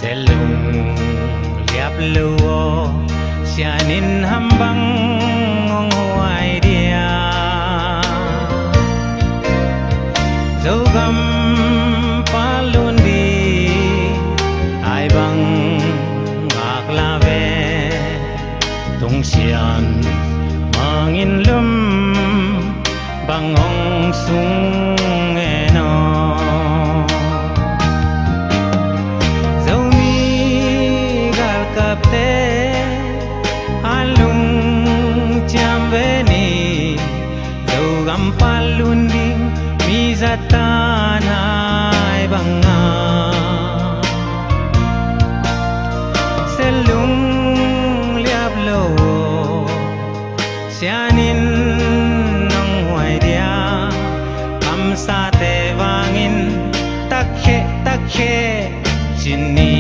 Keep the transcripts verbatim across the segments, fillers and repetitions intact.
Lung liap lo aw, sian in ham bang hong huai dia? Zogam palun di ai bang ngak la ve. Tung sian mangin lum bang hong sung en aw. Zomi galkapte a lungciam ve ni, Zogam palun ding mi zat tan ai bang a. Sia lung liap lo aw, sian in hong huai dia? Kamsate vangin takkhe takkhe ci ni.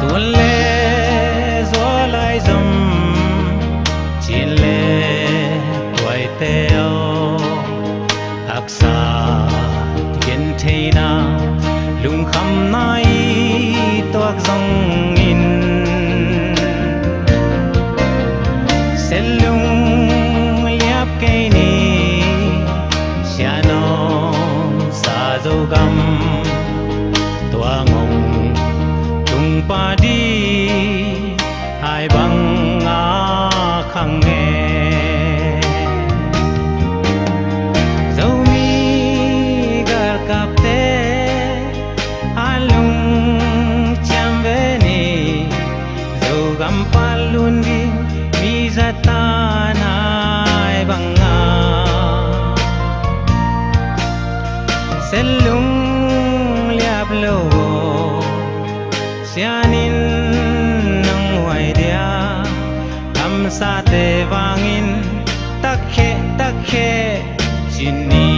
Tun le zual ai zom, cin le tuaite aw, haksa gentheihna lungkhamna i tuak zongin, sia lung liap kei ni. Sia nuamsa Zogam tuang hong tung pah di ai bang a khang e. Zomi galkapte a lungciam ve ni, Zogam palun ding mi zat tan ai bang a. Sia lung liap lo aw, sian in hong huai dia? Kamsate vangin takkhe takkhe ci ni.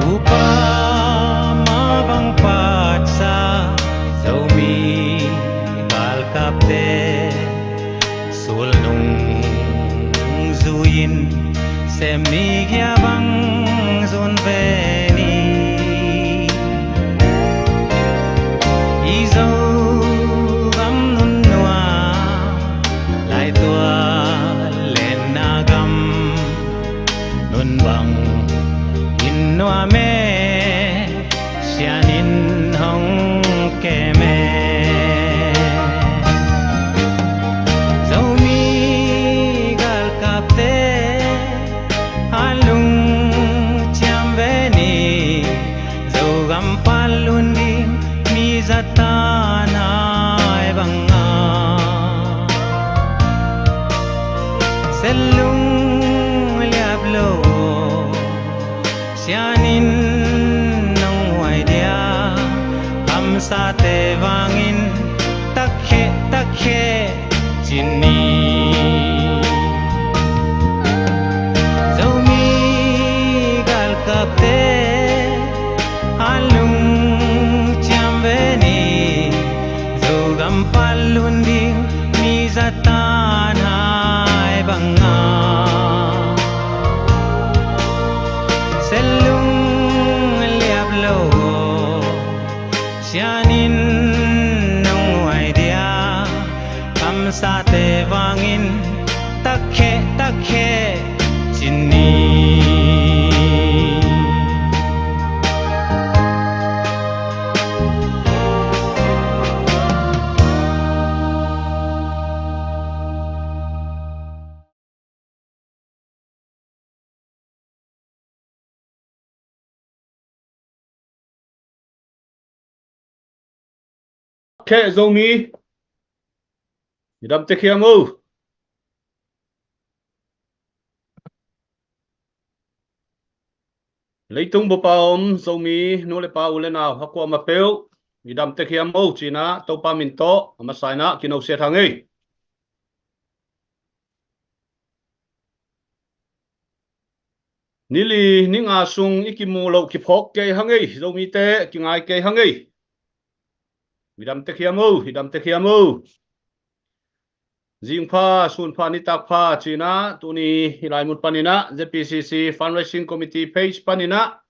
Kupa ma bang patsa Zomi galkapte sulnung zui-in, sem mi gia bang zun ve ni. I Zogam nunnuam laitual lenna gam, nun bang in nuam e, sian in hong kem e. Zomi galkapte a lungciam ve ni, Zogam palun ding mi zat tan ai bang a. Sia lung liap lo aw, sian in hong huai dia? Kamsate vangin takkhe takkhe ci ni. Zomi galkapte a lungciam ve ni, Zogam palun ding mi zat tan ai bang a. Sia lung liap lo aw, sian in hong huai dia? Kamsate vangin takkhe takkhe ci ni. Khe Zomi, i dam tek hiam o? Leitung bupa om Zomi nu le pa, u le nau, a kuamah peuh, i dam tek hiam o, cinah Topa min tawh a masa inah kinosiat hang ei. Ni li ni nga sung i kimuh loh kiphawk kei hang ei, Zomite kingai kei hang ei. I dam tek hiam o, i dam tek hiam o. Zingpha, sunpha, nitak pha, cinah tuni hih lai mun paninah Z P C C Fundraising Committee page paninah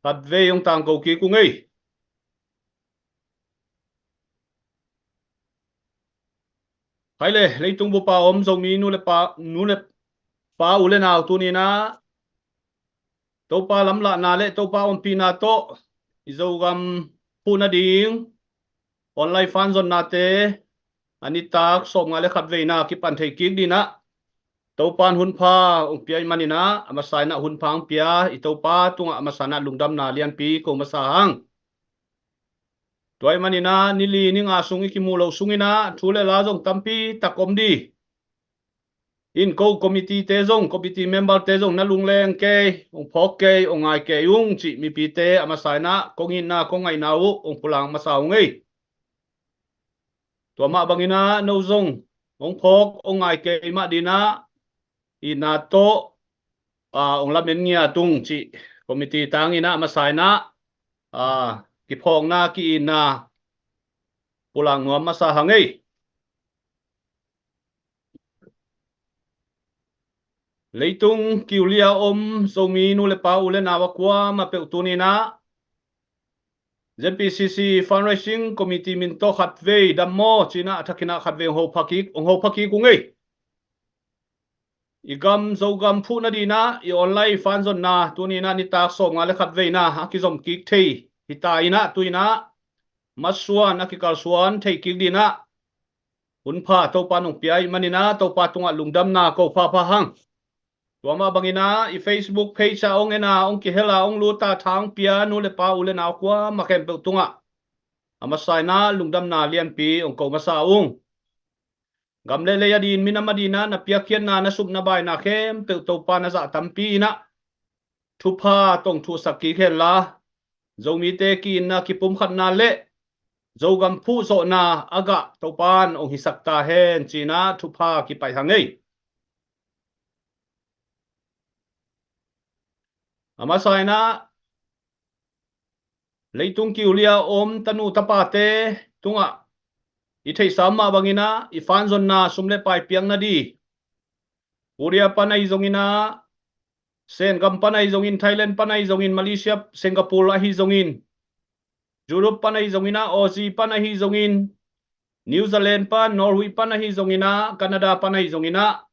khatvei hong tangko kik ung ei. Hai le, leitung bupa om Zomi nu le pa, nu le pa, u le nau, tuninah Topa lamlahna le Topa ompihna tawh i Zogam phuh nading online fan zonnate a nitak sawmnga le khat veina kipan thei kik dinah Topa in hunpha hong pia ih maninah a masa inah hunpha hong pia i Topa tungah a masa inah lungdamna lianpi ko masa hang. Tua ih maninah ni li ni nga sung i kimuh loh sunginah thu le la zong tampi tak om di. In ko committee te zong, committee member te zong na lungleng kei, hong phawk kei, hong ngai kei ung cih mipite a masa inah kong itna kong ngaihna uh hong pulak masa ung ei. Tua mah banginah no zong hong phawk hong ngai kei mah dinah itna tawh, ah, hong lamen ngiat ung cih committee tanginah a masa inah, ah, kiphawkna ki-itna pulak nuam masa hang ei. Leitung kiulia om Zomi nu le pa, u le nau a kuamah peuh tuninah Z P C C Fundraising Committee min tawh khatvei dam maw cinah a thakinah khatvei hong hopha kik, hong hopha kik ung ei. I gam Zogam phuh nadinah i online fan zonna tuninah nitak sawmnga le khat veina a kizom kik thei hita inah tuinah matsuan a kikalsuan thei kik dinah hunpha Topa in hong pia ih maninah Topa tungah lungdamna ko phapha hang. Tua mah banginah i Facebook page ah hong en a, hong kihel a, hong lut a, tha hong pia nu le pa, u le nau kuamah khempeuh tungah a masa inah lungdamna lianpi hong ko masa ung. Gam le lei a din, minam a dinah na piakkhiatna, na sup na baina khempeuh Topa na zah tampi inah thupha tong thuhsak kik henla, Zomite ki-itna kipumkhatna le Zogam phuhzawhna a gah Topa in hong hisak ta hen cinah thupha kipaih hang ei. A masa inah leitung kiulia om tanu tapate tungah i theihsa mah banginah i fan zonna sum le pai piakna di Korea pan ahi zonginah, Sen gam pan ahi zongin, Thailand pan ahi zongin, Malaysia, Singapore ahi zongin, Europe pan ahi zonginah, Aussie pan ahi zongin, New Zealand pan, Norway pan ahi zonginah, Canada pan ahi zonginah,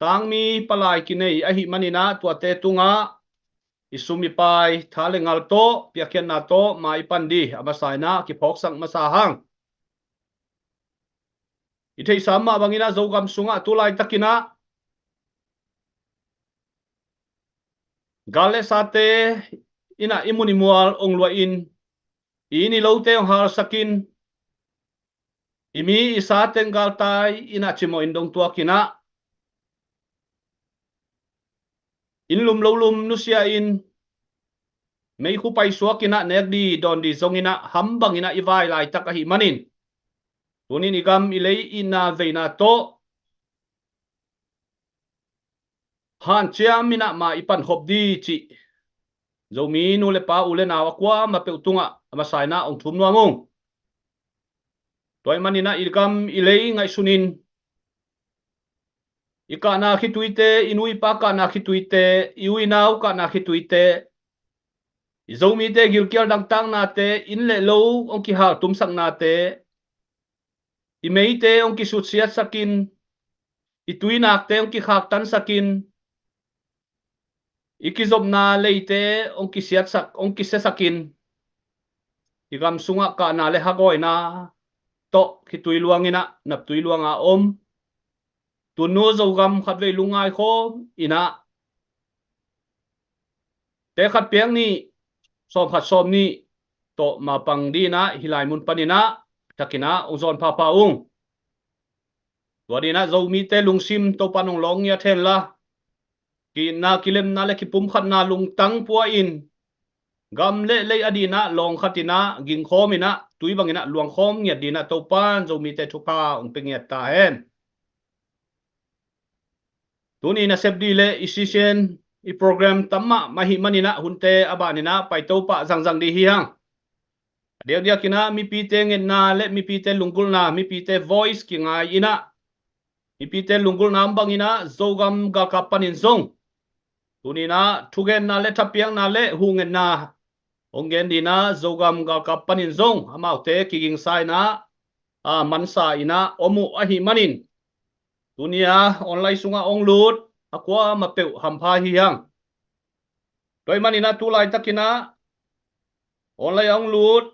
tangmi palai kinei ahih maninah tuate tungah i sum i pai, tha le ngal tawh, piakkhiatna tawh ma i pan di a masa inah kiphawksak masa hang. I theihsa mah banginah Zogam sungah tu laitakinah gal le sate inah i mun i mual hong luahin, i inn i lote hong halsakin, i mi i sa teng galtai inah cimawh in dong tuakinah, inn lum lo lum nusia in, meikhu paisuak inah nek di dawn di zonginah ham banginah i vai laitak ahih manin, tunin i gam i lei itna veina tawh hanciam inah ma i pankhop di cih Zomi nu le pa, u le nau a kuamah peuh tungah a masa inah hong thum nuam ung. Tua ih maninah i gam i lei ngaihsunin, i kahna khituite, i nu i pa kahna khituite, i u i nau kahna khituite, i Zomite gilkial dangtaknate, inn le lo hong kihaltumsaknate, i meite hong kisutsiatsakin, i tuinakte hong kikhaktansakin, i kizopna leite hong kisiatsak, hong kisiasakin, i gam sungah kahna le hagawina tawh khitui luanginah naptui luanga om tunu Zogam khatvei lungngai khawm inah tekhat piak nih, sawmkhat sawm nih tawh mapang dinah hih lai mun paninah thakinah hong zawn phapha ung. Tua dinah Zomite lungsim Topa in hong lawng ngiat henla, ki-itna, kilemna le kipumkhatna lungtang pua-in gam le lei a dinah lawng khatinah gingkhawminah tui banginah luangkhawm ngiat dinah Topan Zomite thupha hong pia ngiat ta hen. Tuni nasep dih le i sisien i program tam mahmah ahih maninah hunte a baninah paito pah zangzang dih hi hang. A diakdiakinah mipite ngetna le mipite lunggulhna, mipite voice kingai inah mipite lunggulhna om banginah Zogam galkap panin zong tuninah thugenna le thapiakna le huhngetna hong gen dinah Zogam galkap panin zong amaute kigingsa inah a mansa inah om uh ahih manin tuni a online sungah hong lut a kuamah peuh hampha hi hang. Tua ahih maninah tu laitakinah online a hong lut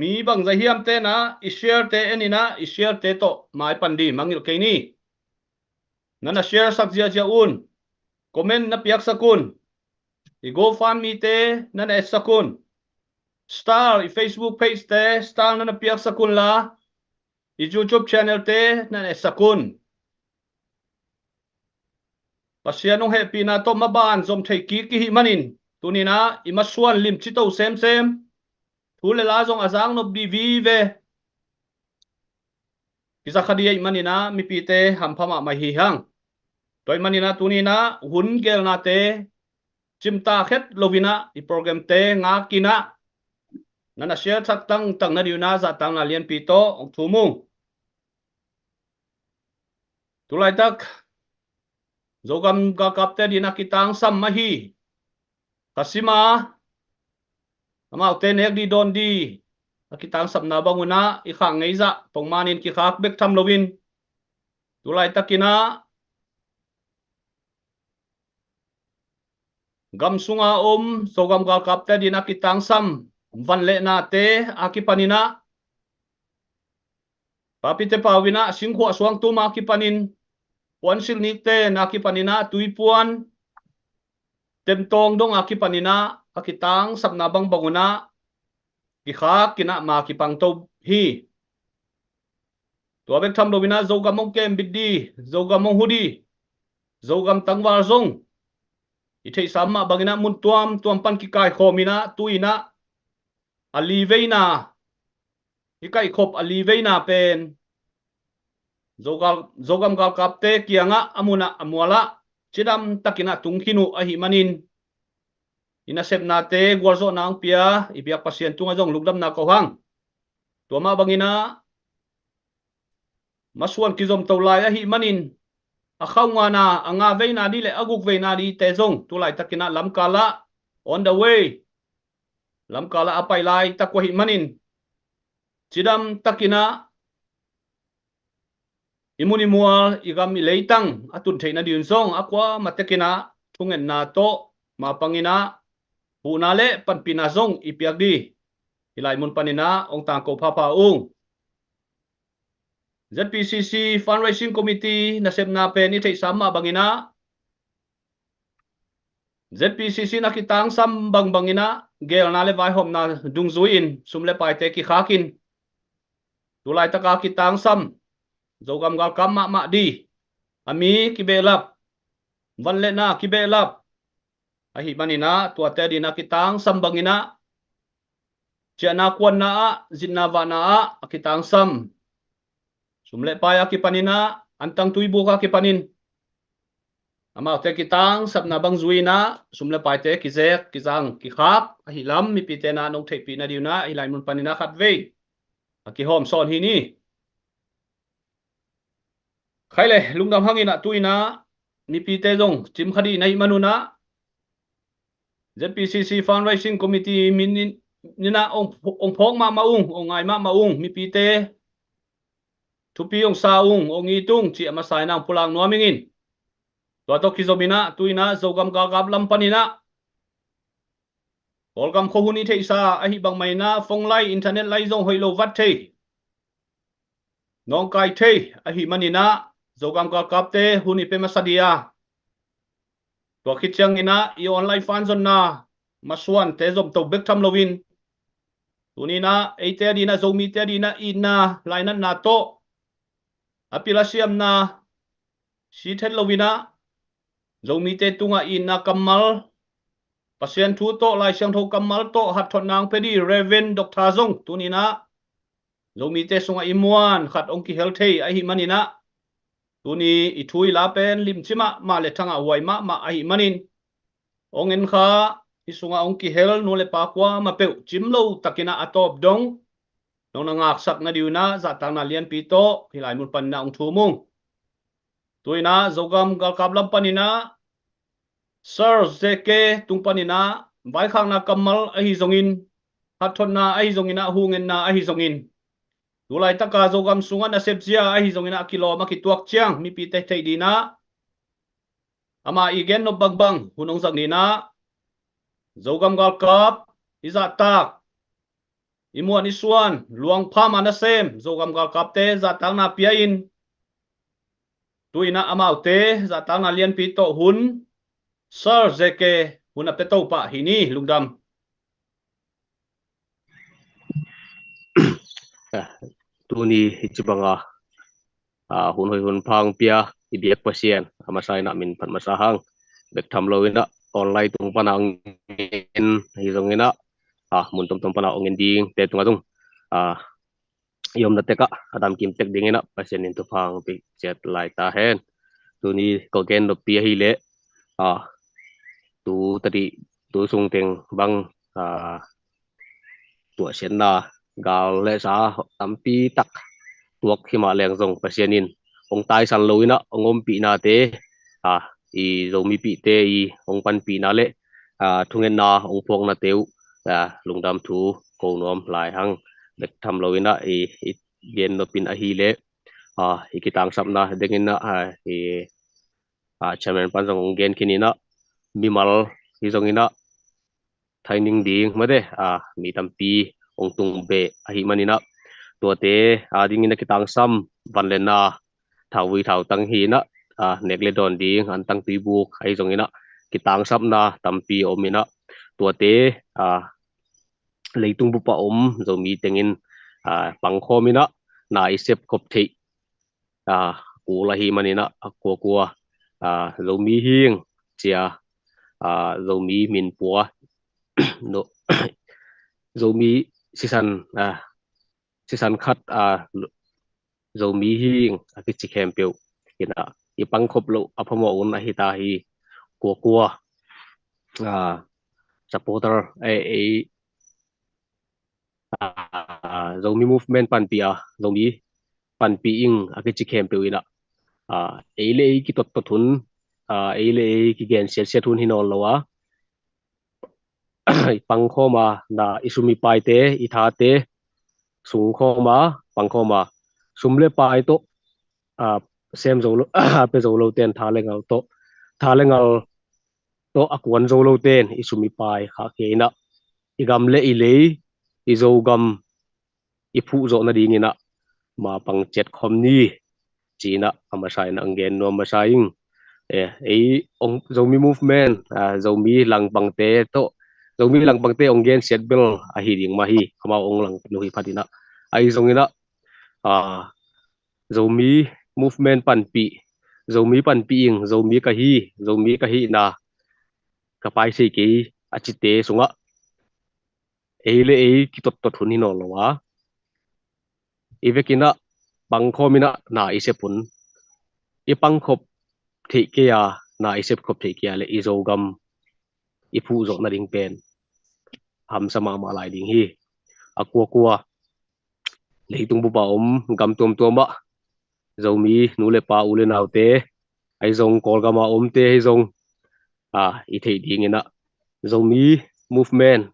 mi bangzah hiam tenah i share te eninah i share te tawh maipan dih mangngilh kei ni. Na na share sak ziahziah un. Comment na piaksak un. I GoFundMe te na na etsak un. Star, i Facebook page te star na na piaksak un la i YouTube channel te na na etsak un. Pasian hong hehpihna tawh maban zom thei kik i hih manin tuninah i masuan limci to semsem thu le la zong a zak nop dih vive kizakha dih ahih maninah mipite hampha mahmah hi hang. Tua ahih maninah tuninah hun gelnate cimtak het loinah i programte ngakinah na na share sak tangtang na dih unah zahtakna lianpi tawh hong thum ung. Tu laitak Zogam galkapte dinah kitangsam ahi khasima amaute nek dih dawn dih a kitangsapna bangunah i khak ngeizah pongmanin kikhak bek tham loin tu laitakinah gam sunga om Zogam galkapte dinah kitangsam vanlehnate a kipaninah papite pau inah singkhuah suangtum a kipanin puansilh nikte na kipaninah tuipuan temtawng dong a kipaninah a kitangsapna bangbang unah kikhak inah ma kipangto hi. Tua bek tham loinah Zogam hong kembit dih, Zogam hong hu dih, Zogam tangval zong i theihsa mah banginah mun tuamtuam pan kikaikhawm inah tu inah a li veina i kaihkhop a li veina pen Zogal, Zogam galkapte kiangah a munah a mualah cidam takinah tungkhin uh ahih manin i nasepnate gualzawhna hong pia i biak Pasian tungah zong lungdamna ko hang. Tua mah banginah masuan kizomto lai ahih manin a khauh ngana a nga veina dih le a guk veina dihte zong tu laitakinah lamkalah on the way lamkalah a pai laitak uh ahih manin cidam takinah i mun i mual i gam i leitang a tun theih nadin zong a kuamah tekinah thungetna tawh mapanginah huhna le panpihna zong i piak dih hih lai mun paninah hong tangko phapha ung. Z P C C Fundraising Committee nasepna pen i theihsa mah banginah Z P C C na kitangsam bangbanginah gelna le vaihawmna dungzui-in sum le paite kikhakin tu laitaka kitangsam Zogam galkap mahmah dih a mi kibehlap vanlehnna kibehlap ahih maninah tuate dinah kitangsam banginah ciahna kuanna ah zitna vahna ah a kitangsam sum le pai a kipaninah antang tuibuk a kipanin amaute kitangsapna bang zui inah sum le paite kizek kizang kikhak ahih lam mipite na nong theihpih nadinah hih lai mun paninah khatvei a kihawm sawn hi ni. Khai le lungdam hanginah tu inah mipite zong cimkha dih na hih manunah Z P C C Fundraising Committee min in, ninah ong, ong phawk mahmah ung, ong ngai mahmah ung, mipite thupi ong sa ung, ong it ung cih a masa inah ong pulak nuam ingin. Tua tawh kizominah tu inah Zogam galkap lam paninah Kawlgam khuahun i theihsa ahih bangmah inah phone lai internet lai zong hoih lo vat thei nawngkai thei ahih maninah Zogam galkapte hun i pe masa dih a tua khit cianginah i online fund zonna masuante zomto bek tham loin tuninah eite a dinah Zomite a dinah itna lainatna tawh a pil a siamna si thet loinah Zomite tungah itna kammal, Pasian thu tawh, Lai Siangtho kammal tawh hatthotna hong pia dih Reverend Doctor zong tuninah Zomite sungah i muan khat hong kihel thei ahi maninah, tuni i thu i la pen limci mahmah le thangah huai mahmah ahi manin, hong en kha, i sungah hong kihel nu le pa kuamah peuh cim lo takinah a tawp dong nong na ngaksak na diunah zahtakna lianpi tawh hih lai mun paninah hong thum ung. Tuinah Zogam galkap lam paninah Sir J K tung paninah vaikhakna kammal ahi zongin, hatthotna ahi zonginah, hungetna ahi zongin, tulaitaka Zogam sungah nasepzia ahi zonginah a kilawm a kituak ciang mipite theih dinah ama i gennop bangbang hun hong zak ninah Zogam galkap i zahtak, i muan i suan luangpham a nasem Zogam galkapte zahtakna pia-in, tuinah amaute zahtakna lianpi tawh hun Sir J K hun a pia to pah hi ni. Lungdam. Tuni hi ci banga, ah, hun hoih hun pha hong pia i biak Pasian a masa inah min phat masa hang. Bek tham loinah online tung pana hong en hi zonginah, ah, mun tomtom pana hong en dingte tungah zong, ah, i omna tekah a damkim tek dinginah Pasian in thupha hong pia ciat lai ta hen. Tuni ka gen noppi ahileh, ah, tu tadi tu sungteng bang, ah, tuahsiatna gal le sa tampi tak tuak himah leng zong Pasian in hong taisan loinah hong ompihnate, ah, i Zomipihte i hong panpihna le, ah, thungetna hong phuaknate uh, ah, lungdam thu ko nuam lai hang. Bek tham loinah i, i gen nopin ahileh, ah, i kitangsapna denginah, ah, i, ah, chairman pan zong hong gen khininah mimal hi zonginah thaining ding mate, ah, mi tampi hong tung beh ahi maninah tuate, ah, dingin a kitangsam vanlenna thauvui thautang hinah, ah, nek le dawn ding antang tuibuk ahi zonginah kitangsapna tampi ominah tuate, ah, leitung bupa om Zomi tengin, ah, pangkhawminah na i sep khop theih, ah, kul ahi maninah a kuakua, ah, Zomi hing cia, ah, Zomi minpua, no, Zomi sisan, ah, sisan khat, ah, Zomi hing a kici khempeuh inah i pangkhop loh a phamawh un ahi ta hi. Kuakua, ah, supporter, eh, eh, ah, Zomi movement panpih a, Zomi panpih ing a kici khempeuh inah, ah, ei le ei kitottot hun, ah, ei le ei kigen siatsiat hun hi nawn lo a, i pangkhawma na i sum i paite, i thate, sungkhawma, pangkhawma, sum le pai tawh, ah, sem zo lo, pia zo loten tha le ngal tawh, tha le ngal tawh a kuan zo loten i sum i pai khahkhia inah i gam le i lei, i Zogam i phuh zawh nadinginah ma pang ciat khawm ni cinah a masa inah hong gen nuam masa ing. Eh, ei hong, Zomi movement, ah, Zomi langpangte tawh, Zomi langpangte hong gensiat bel ahi ding mah hi, amau hong langpang uh hi phatinah. Ahi zonginah, ah, Zomi movement panpih, Zomi panpih ing, Zomi ka hi, Zomi ka hihna ka paisei kei a cite sungah ei le ei kitottot hun hi nawn lo a, i vekinah pangkhawminah na i sep hun, i pangkhop theih kei a, na i sep khop theih kei a le i Zogam i phuh zawh nading pen hamsa mahmah lai ding hi. A kuakua leitung bupa om gam tuamtuamah Zomi nu le pa, u le naute, ahi zong Kawlgama omte ahi zong, ah, i theih dinginah Zomi movement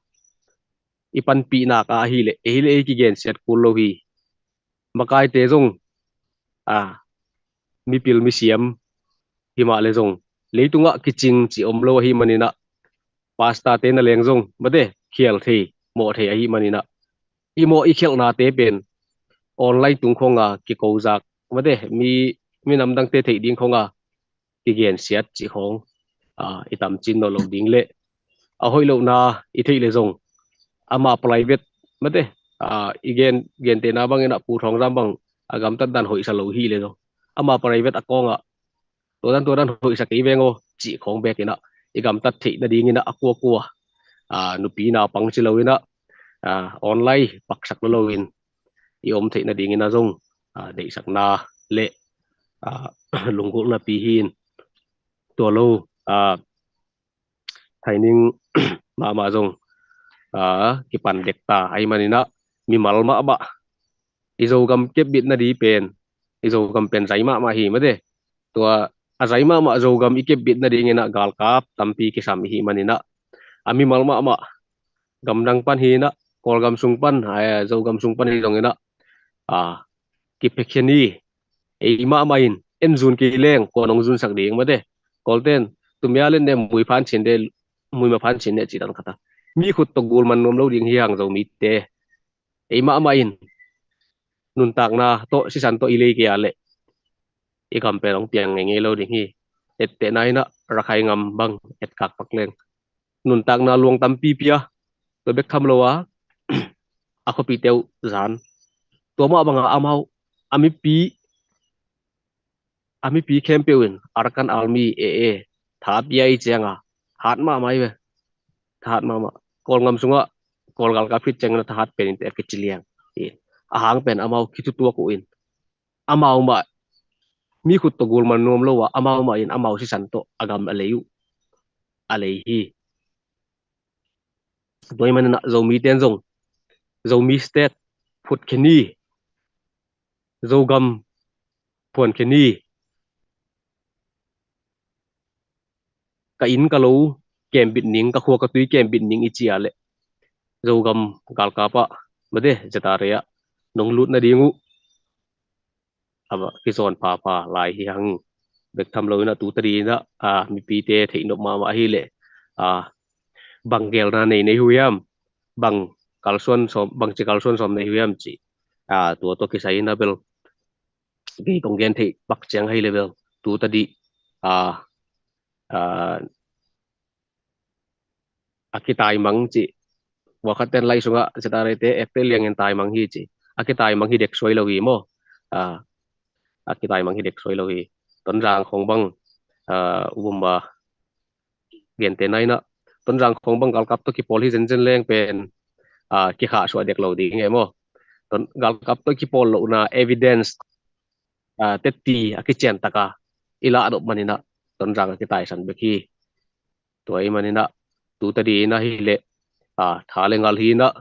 i panpih nak a ahileh ei le ei kigensiat kul lo hi. Makaite zong, ah, mipil misiam himah le zong leitungah kicing ci om lo ahi maninah, pastorte na leng zong mate khial thei, mawh thei ahi maninah, i mawh i khialhnate pen online tung khawnga kikozak mate, mi, mi namdangte theih ding khawnga kigensiat cih khawng, ah, i tamcin nawn lo ding le a hoih lohna i theih le zong ama private mate, ah, i gen, gentehna banginah Pu Thawng Zam bang a gamtat dan hoihsa lo hi le zong ama private account ah tua dan tua dan hoihsak kei veng aw cih khawng bek inah i gamtat theih nading inah a kuakua, ah, nupi naupang ci lo inah, ah, online paksak lo lo in i om theih nading inah zong, ah, deihsakna le, ah, lunggulhna pi hi in. Tua lo, ah, training mahmah zong, ah, kipan dek ta ahih man inah mimal mahmah i Zogam kepbit nading pen, i Zogam pen zai mahmah hi mate. Tua a zai mahmah Zogam i kepbit nading inah galkap tampi kisam i hih man inah a mimal mahmah gamdang pan hi inah, Kawlgam sung pan, ah, Zogam sung pan hi zong inah, ah, kipiakhia ni. Ei mahmah in en zun kei leng kua nong zunsak ding mate. Kawlten tumia len ne mui phan chin de, mui ma phan chin de cih dan khat a, mi khut tawh gul man nuam lo ding hi hang Zomite. Ei mahmah in nuntakna tawh sisan tawh i lei kei a leh i gam pen hong piang ngeingei lo ding hi. Ettehna inah Rakhine gam bang etkak pak leng nuntakna luang tampi pia, tua bek tham lo a, a khuapite uh zan. Tua mah banga amau a mipi, a mipi khempeuh in Arakan Army, A A, tha pia i cianga hat mahmah hi ve. Thahat mahmah. Kawlgam sungah Kawl galkap khit ciangin a thahat pen in teh a kici liang. A hang pen amau kithutuak uh in, amau mah mi khut tawh gul man nuam lo a, amau mah in amau sisan tawh a gam a lei uh a lei hi. Tua ahih man inah Zomite in zong Zomi state phutkhia ni, Zogam phuankhia ni, ka inn ka lo kembit ning, ka khua ka tui kembit ning i ci a leh Zogam galkap ah mate, Z R A ah nong lut nading uh a kizawn phapha lai hi hang. Bek tham lo inah tu tadi inah, ah, mipite theih nop mahmah ahih leh, ah, bang geelna nei na hi uh hiam, bang kalsuan sawm, bangci kalsuan sawm na hi uh hiam cih, ah, tua tawh kisai inah bel kei kong gen theih pak ciang ahih leh bel tu tadi, ah, ah, a kitaimang cih, wakhaten lai sungah Z R A te ekte liangin taimang hi cih, a kitaimang hi dek suai lo hi maw? Ah, a kitaimang hi dek suai lo hi. Tonzang khong bang, ah, U Bumba gente na inah, Tonzang khong bang galkap tawh kipawl hi zenzen leng pen, ah, kikhahsuah dek lo ding e maw? Ton galkap tawh kipawl lohna evidence, ah, tetti a kician taka i lahnop man inah Tonzang a kitaisan bek hi. Tua ahih man inah tu tadi inah ahih leh, ah, tha le ngal hi inah,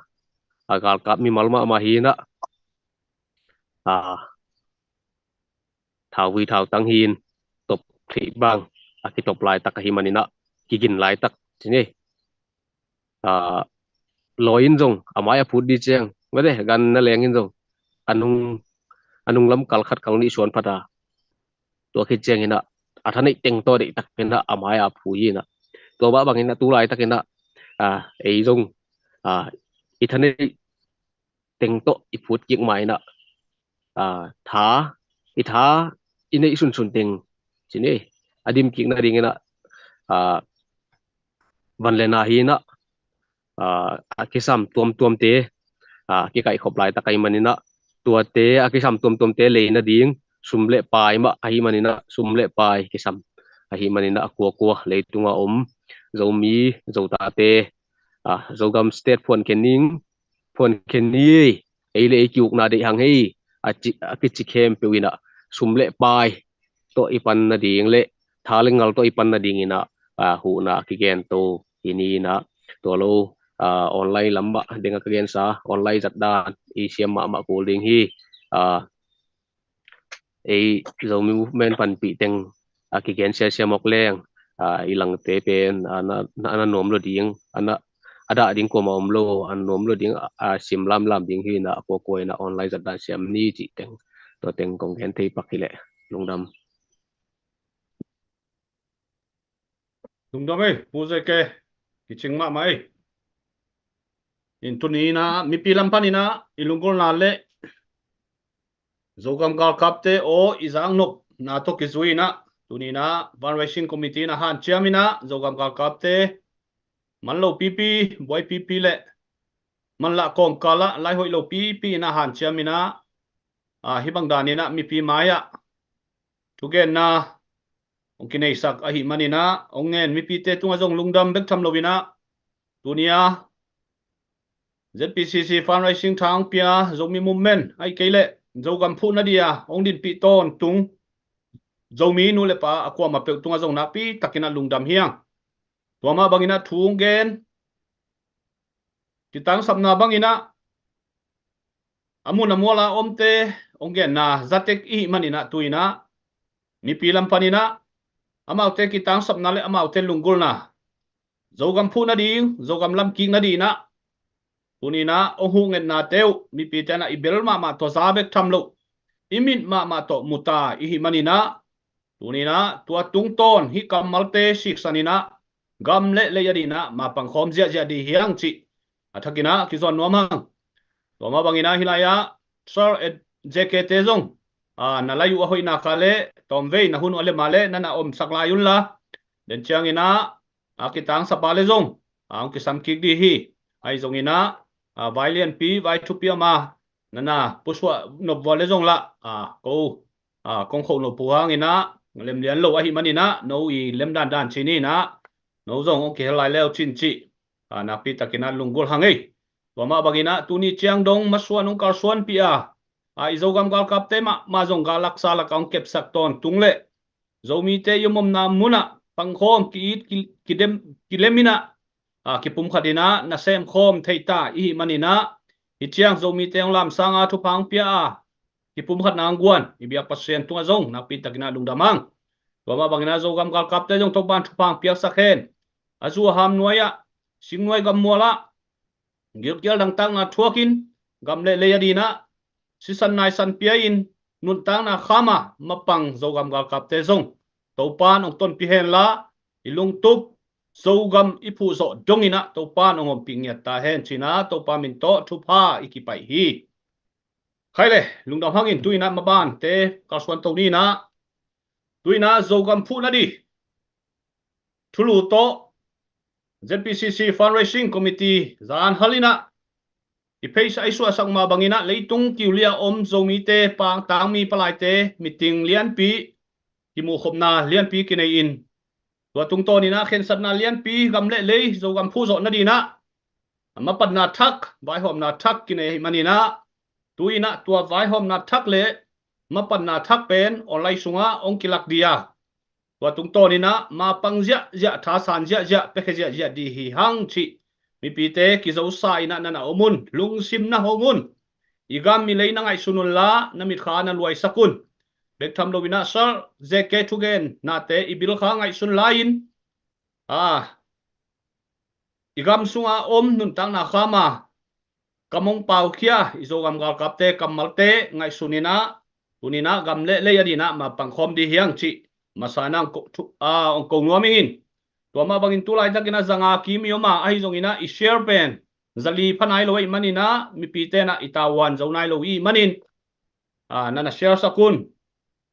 a galkap mimal mahmah hi inah, ah, thauvui thautang hi in, top theih bang a kitop laitak ahih man inah, kigin laitak ci ni. Ah, lawi in zong a mai a phut ding ciang mate, gan na leng in zong a nung, a nung lam kal khat kal nih suan phat a, tua khit ciang inah a tha neih teng tawh deihtak inah a mai a phu hi inah, tua mah bang inah tu laitak inah, ah, ei zong, ah, i tha neih teng tawh i phut kik ma inah, ah, tha, i tha i neih sunsun teng ci ni, a dim kik nading inah, ah, van le na hi inah, ah, a kisam tuamtuamte, ah, kikaihkhop laitak ahih man inah, tuate a kisam tuamtuamte lei nading sum le pai mah ahih man inah, sum le pai kisam ahih man inah, a kuakua leitunga om Zomi Zotate, ah, Zogam state phuankhia ning, phuankhia ni, ei le ei ki-ukna deih hang hei, a ci, a kici khempeuh inah sum le pai tawh i pan nading le tha le ngal tawh i pan nading inah, ah, huhna kigen to hi ni inah, tua lo, ah, online lam mah deng a ka gensa, online zat dan i siam mahmah kul ding hi. Ah, ei Zomi Movement panpih teng a kigen siasia mawk leng, ah, i langte pen, ah, na, na, na nuam lo ding, a na, a dah ding kuamah om lo, a nuam lo ding, ah, sim lamlam ding hi inah, a kuakua inah online zat dan siam ni cih teng, tua teng kong gen thei pak hi leh. Lungdam. Lungdam ei, Pu Zeke, kicing mahmah ei. In tuni inah, mipi lam pan inah i lunggulhna le Zogam galkapte aw i zaknopna tawh kizui inah, tuni inah Fundraising Committee inah hanciam inah, Zogam galkapte man lo pipi, buai pipi le manlah kawmkal ah lai hoih lo pipi inah hanciam inah, ah, hih bang dan inah mipi mai-ah thugenna hong kineisak ahih manin ah, hong ngen mipite tungah zong lungdam bek tham loin ah, tuni a Z P C C fundraising thang pia Zomi Movement, ahih kei leh Zogam phuhna dia hong dinpih tawntung Zomi nu le pa a kuamah peuh tungah zong nakpi takin ah lungdam hi hang. Tua mah bangin ah thu hong gen, kitangsapna bangin ah a mun a mual a omte hong genna zatek ihih manin ah, tu-in ah mipi lam panin ah amaute kitangsapna le amaute lunggulhna, Zogam phuh nading, Zogam lamkik nading in ah, tuni in ah hong huh ngetnate uh mipite in ah i bel mahmah tawh za bek tham lo, i mit mahmah tawh mu ta ihih manin ah, tuni in ah tua tungtawn hih kammalte siksan in ah gam le lei adingin ah mapangkhawm ziahziah ding hi hang cih a thakin ah kizawn nuam hang. Tua mah bangin ah hih lai-ah Sir Ed J K te zong, a, na lai uh a hoih nak leh tawmvei na hun uh a lem a leh na na omsak lai un la, den ciangin ah a kitangsap a leh zong a hong kisam kik ding hi. Ahi zongin ah, a, vai lianpi vai thupi a om a na na pusuah nop vua leh zong la, a, ko, a, kong khoh nop uh hangin ah lemlian lo ahih manin ah no i lem dandan ci ni in ah, no zong hong kihel lai leu cin cih, a, nakpi takin ah lunggulh hang ei. Tua mah bangin ah tuni ciang dong masuan hong kalsuanpih a, a, i Zogam galkapte mahmah zong gal laksa lakah hong kepsak tawntung leh Zomite i om omna munah pangkhawm ki-it ki, kidem, kilem in ah, a, kipumkhat in ah nasem khawm thei ta ihih manin ah, hih ciang Zomite hong lamsang a thupha hong pia a kipumkhatna hong guan i biak Pasian tungah zong nakpi takin ah lungdam hang. Tua mah bangin ah Zogam galkapte zong Topa'n thupha hong piaksak hen. A zu a ham nuai-ah, singnuai gammual ah gilkial dangtakna thuakin gam le lei adingin ah sisan naisan pia-in nuntakna kham a mapang Zogam galkapte zong Topa'n hong tonpih hen la, i lungtup Zogam i phuh zawh dongin ah Topa'n hong ompih ngiat ta hen ci-in ah Topa min tawh thupha i kipaih hi. Khai le, lungdam hangin tu-in ah mabante kalsuan to ni in ah, tu-in ah Zogam phuhna ding thulu tawh Z P C C Fundraising Committee zan hal in ah i pheisa i suahsak mah bangin ah leitung kiulia om Zomite, pangtangmi palaite meeting lianpi, kimuhkhopna lianpi kinei-in, tua tungtawnin ah khensatna lianpi gam le lei Zogam phuh zawh nadingin ah a mapatna thak, vaihawmna thak kinei ahih manin ah, tu-in ah tua vaihawmna thak le mapatna thak pen online sungah hong kilak ding a, tua tungtawnin ah mapang ziahziah, thasan ziahziah, piakhia ziahziah ding hi hang cih mipite kizosa in ah na na om un, lungsim na hong un. I gam i lei na ngaihsun un la, na mitkha na luaisak un. Bek tham loin ah Sir J K thugennate i bilkha ngaihsun lai-in, a, i gam sunga om nuntakna kham a kam hong paukhia i Zogam galkapte kammalte ngaihsun in ah, tuni in ah gam le lei adingin ah mapangkhawm ding hi hang cih masa in ah hong ko, thu, a, hong ko nuam ing in. Tua mah bangin tu laitakin ah zanga kim i om a, ahi zongin ah i share pen zali pha nai lo ahih manin ah mipite in ah i tavuan zo nai lo i hih manin, a, na na share sak un.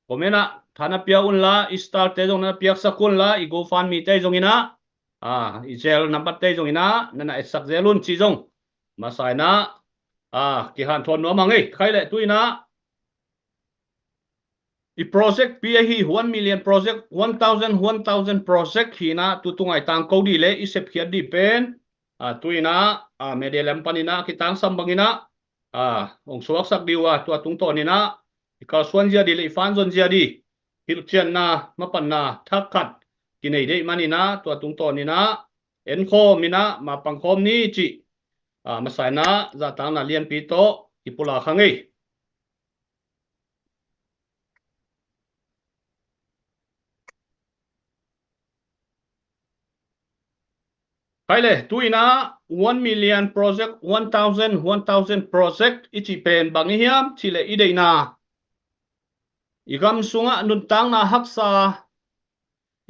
Comment ah tha na pia un la, i star te zong na na piaksak un la, i GoFundMe te zongin ah, a, i Zelle number te zongin ah na na etsak zel un cih zong masa in ah, a, kihanthawn nuam hang ei. Khai le, tu-in ah i project pi ahi, one million project, one thousand, one thousand project hi in ah, tu tungai tangko ding le i sepkhiat ding pen, a, tu-in ah, a, media lam panin ah kitangsam bangin ah, a, hong suaksak ding uh a, tua tungtawnin ah i kalsuan zia ding le i fanzon zia ding hilhcianna mapatna thak khat kinei ding ahih manin ah, tua tungtawnin ah enkhawm in ah mapangkhawm ni cih, a, masa in ah zahtakna lianpi tawh kipulak hang ei. Khai le, tu-in ah one million project, one thousand, one thousand project i cih pen bang hi hiam cih leh i deihna, i gam sungah nuntakna haksa,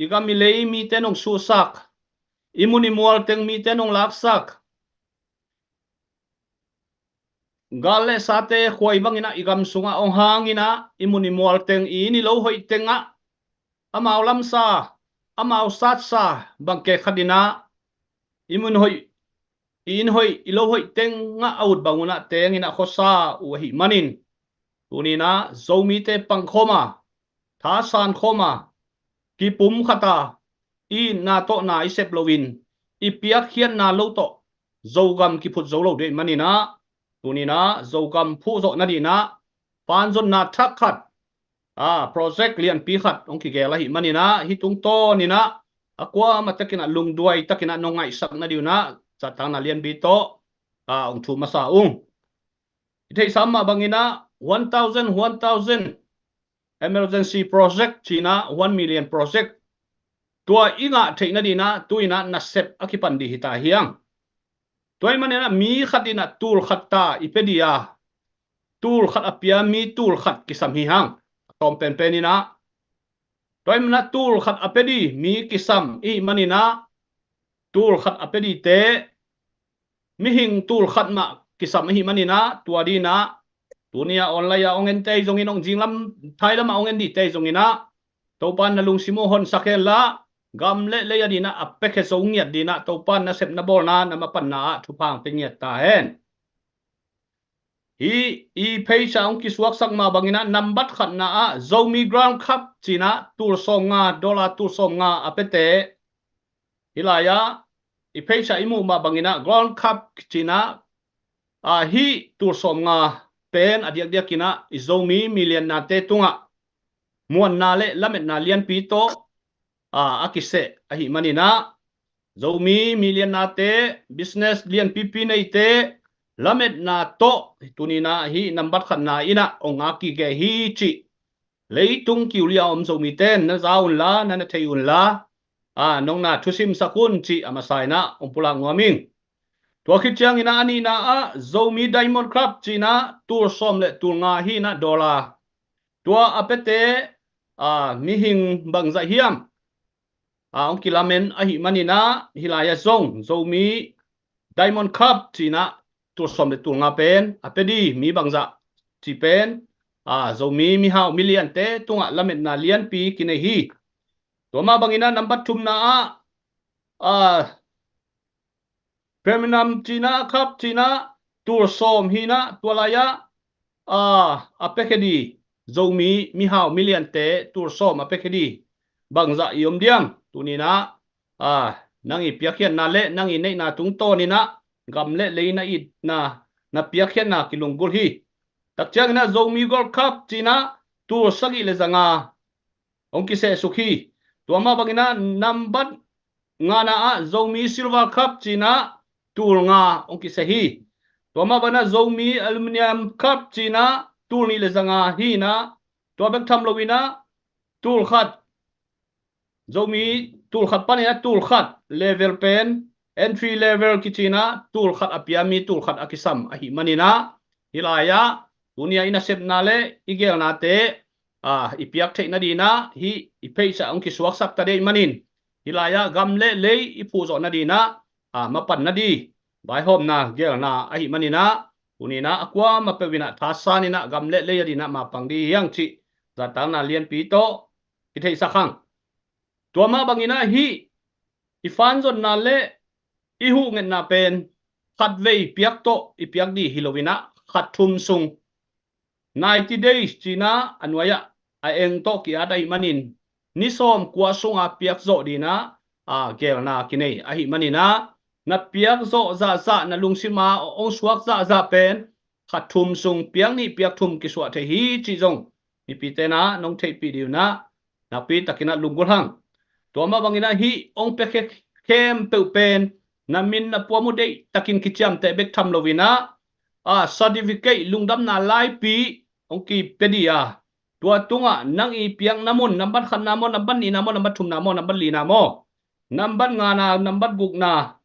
i gam i lei mite in hong suhsak, i mun i mual teng mite in hong laksak, gal le sate khuai bangin ah i gam sungah hong hang in ah, i mun i mual teng, i inn i lo hoih teng ah amau lamsa, amau satsa bang kek khat in ah, i mun hoih, i inn hoih, i lo hoih teng ah a ut bang un ah teng in ah khuasa uh ahih manin, tuni in ah Zomite pangkhawm a thasan khawm a, kipum khat a, i itna tawh na i sep loin, i piakkhiatna lo tawh Zogam kiphut zo lo deuh maninah, tuninah Zogam phuh zawh nadinah, panzonna thak khat, a, project lianpi khat hong kigel ahi maninah, hih tungtawninah a kuamah takinah lungduai takinah nong ngaihsak nadinah, zahtakna lianpi tawh, a, hong thu masa ung. I theihsa mah banginah one thousand, one thousand emergency project cinah one million project, tua i ngah theih nadinah tuinah nasep a kipan dih hita hiang. Tua i maninah mi khat inah tul khat ta i pia dih a, tul khat a pia mi tul khat kisam hi hang. A tawm penpen inah, tua i maninah tul khat a pia dih mi kisam i hih maninah, tul khat a pia dihte mihing tul khat mah kisam ahi maninah, tua dinah tuni a online a hong en tei zongin, hong zinglam thailam a hong en dih tei zonginah, Topan na lungsim uh honsak henla, gam le lei a dinah a pekhe zo ngiat dinah Topan nasep na bawlna na mapanna ah thupha hong pia ngiat ta hen. Hih i page ah hong kisuaksak mah banginah nambat khatna ah Zomi Grand Cup cinah tul sawm nga, dollar tul sawm nga a piate, hih lai-ah i page ah i muh mah banginah Grand Cup cinah, a, hih tul sawm nga pen a diakdiakinah i Zomi miliannate tungah muanna le lametna lianpi tawh, a, a kiseh ahi maninah, Zomi miliannate, business lianpipi neite lametna tawh tuninah hih nambat khatna inah hong a kigei hi cih leitung kiulia om Zomite in na za unla, na na thei unla, a, nong na thusimsak un cih a masa inah hong pulak nuam ing. Tua khit cianginah a nihna ah Zomi Diamond Club cinah tul sawm le tul nga hinah dollar. Tua a piate, a, mihing bangzah hiam, a, hong kilamen ahi maninah, hih lai-ah zong Zomi Diamond Club cinah tul sawm le tul nga pen a pia dih mi bangzah ci pen, a, Zomi mihau miliante tungah lametna lianpi kinei hi. Tua mah banginah nambat thumna ah, a, Platinum cinah, Cup cinah tul sawm hinah, tua lai-ah, a, a piakhia dih Zomi mihau miliante tul sawm a piakhia dih bangzah i om diam? Tuninah, a, nang i piakkhiatna le nang i neihna tungtawninah gam le lei na itna, na piakkhiatna kilunggulh hi. Tak cianginah Zomi Gold Cup cinah tul sagih le zanga hong kisehsuk hi. Tua mah banginah nambat ngana ah Zomi Silver Cup cinah tul nga hong kiseh hi. Tua mah banginah Zomi Aluminium Cup cinah tul nih le zanga hinah, tua bek tham loinah tul khat, Zomi tul khat paninah tul khat level pen, entry level kicinah tul khat a pia mi tul khat a kisam ahi maninah, hih lai-ah tuni a i nasepna le i gelnate, a, i piak theih nadinah hih i page ah hong kisuaksak ta dih manin, hih lai-ah gam le lei i phuh zawh nadinah, a, mapan nadih vaihawmna gelna ahi maninah, tuninah a kuamah peuh inah thasan inah gam le lei a dinah mapang dih hiang cih zahtakna lianpi tawh i theihsak hang. Tua mah banginah hih i fanzonna le i huhngetna pen khatvei piak tawh i piak dih hi loinah khat thum sung, ninety days cinah a nuai-ah a eng tawh ki-at ahi manin, ni sawm kua sunga piak zawh dinah, a, gelna kinei ahi maninah, na piak zawh zahzah, na lungsim a hong suak zahzah pen khat thum sung piak nih piak thum kisuah thei hi cih zong mipite inah nong theihpih dih unah nakpi takinah lunggulh hang. Tua mah banginah hih hong pia khe-, khempeuh pen na min na puam uh deih takin kiciamteh bek tham loinah, a, certificate lungdamna laipi hong kipia dih a, tua tungah nang i piakna mun, nambat khatna maw, nambat nihna maw, nambat thumna maw, nambat lina maw, nambat ngana, nambat gukna,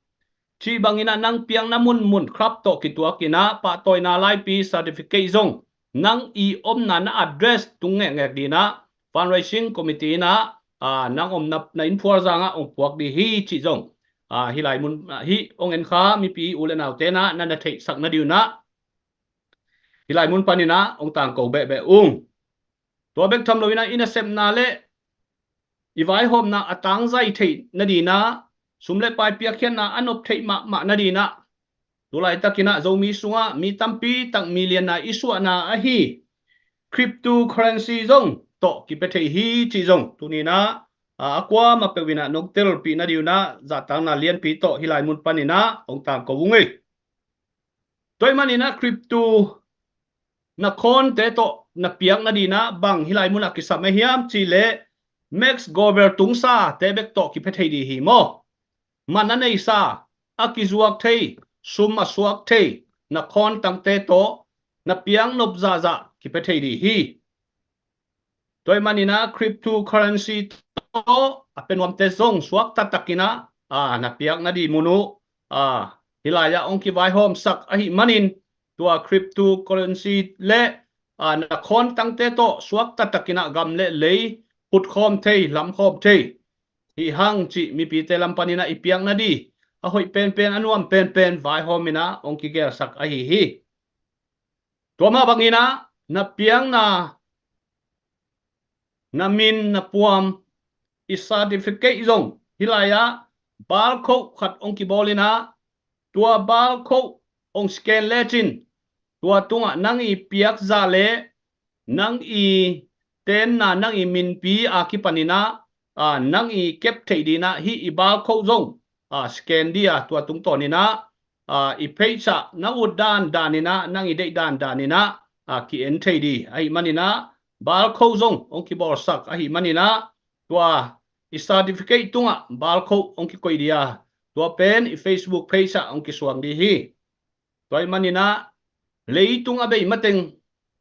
cih banginah nang piakna munmun club tawh kituakinah pahtawina laipi certificate zong nang i omna na address tung ngekngek dinah fundraising committee inah, a, nang omna na innphual zangah hong puak dih hi cih zong, a, hih lai mun, a, hih hong enkha mipi u le naute inah na na theihsak nadinah hih lai mun paninah hong tangko behbeh ung. Tua bek tham loinah i nasepna le i vaihawmna a tangzai theih nadinah, sum le pai piakkhiatna a nop theih mahmah nadinah, tulaitakinah Zomi sungah mi tampi tak milianna i suahna ahi cryptocurrency zong tawh kipia thei hi cih zong tuni-in ah, a, a kuamah peuh in ah nong telpih nading un ah zahtakna lianpi tawh hih lai mun panin ah hong tangko ung ei. Tua ahih manin ah crypto na khawnte tawh na piak nading in ah bang hih lai mun ah kisam ahi hiam cih leh Max Gober tungsate bek tawh kipia thei ding hi maw? Man a neisa, a kizuak thei, sum a suak thei na khawntangte tawh na piak nop zahzah kipia thei ding hi. Tua ahih manin ah cryptocurrency tawh a pia nuamte zong suak taktak in ah, a, na piak nading mun uh, a, hih lai-ah hong kivaihawmsak ahih manin tua cryptocurrency le, a, na khawntangte tawh suak taktak in ah gam le lei phutkhawm thei, lamkhawm thei hi hang cih mipite lam panin ah i piak nading a hoih penpen, a nuam penpen vaihawm in ah hong kigelsak ahi hi. Tua mah bangin ah na piakna, na min, na puam, i certificate zong hih lai-ah barcode khat hong kibawl in ah tua barcode hong scan lecin tua tungah nang i piak zah le nang i tenna, nang i minpi a kipan in ah, a, nang i kep theih ding in ah hih i barcode zong, a, scan ding a, tua tungtawn in ah, a, i page ah na ut dandan in ah, nang i deih dandan in ah, a, ki-en thei ding ahih manin ah barcode zong hong kibawlsak ahih manin ah tua i certificate tungah barcode hong kikoih ding a, tua pen i Facebook page ah hong kisuang ding hi. Tua ahih manin ah leitung a bei mateng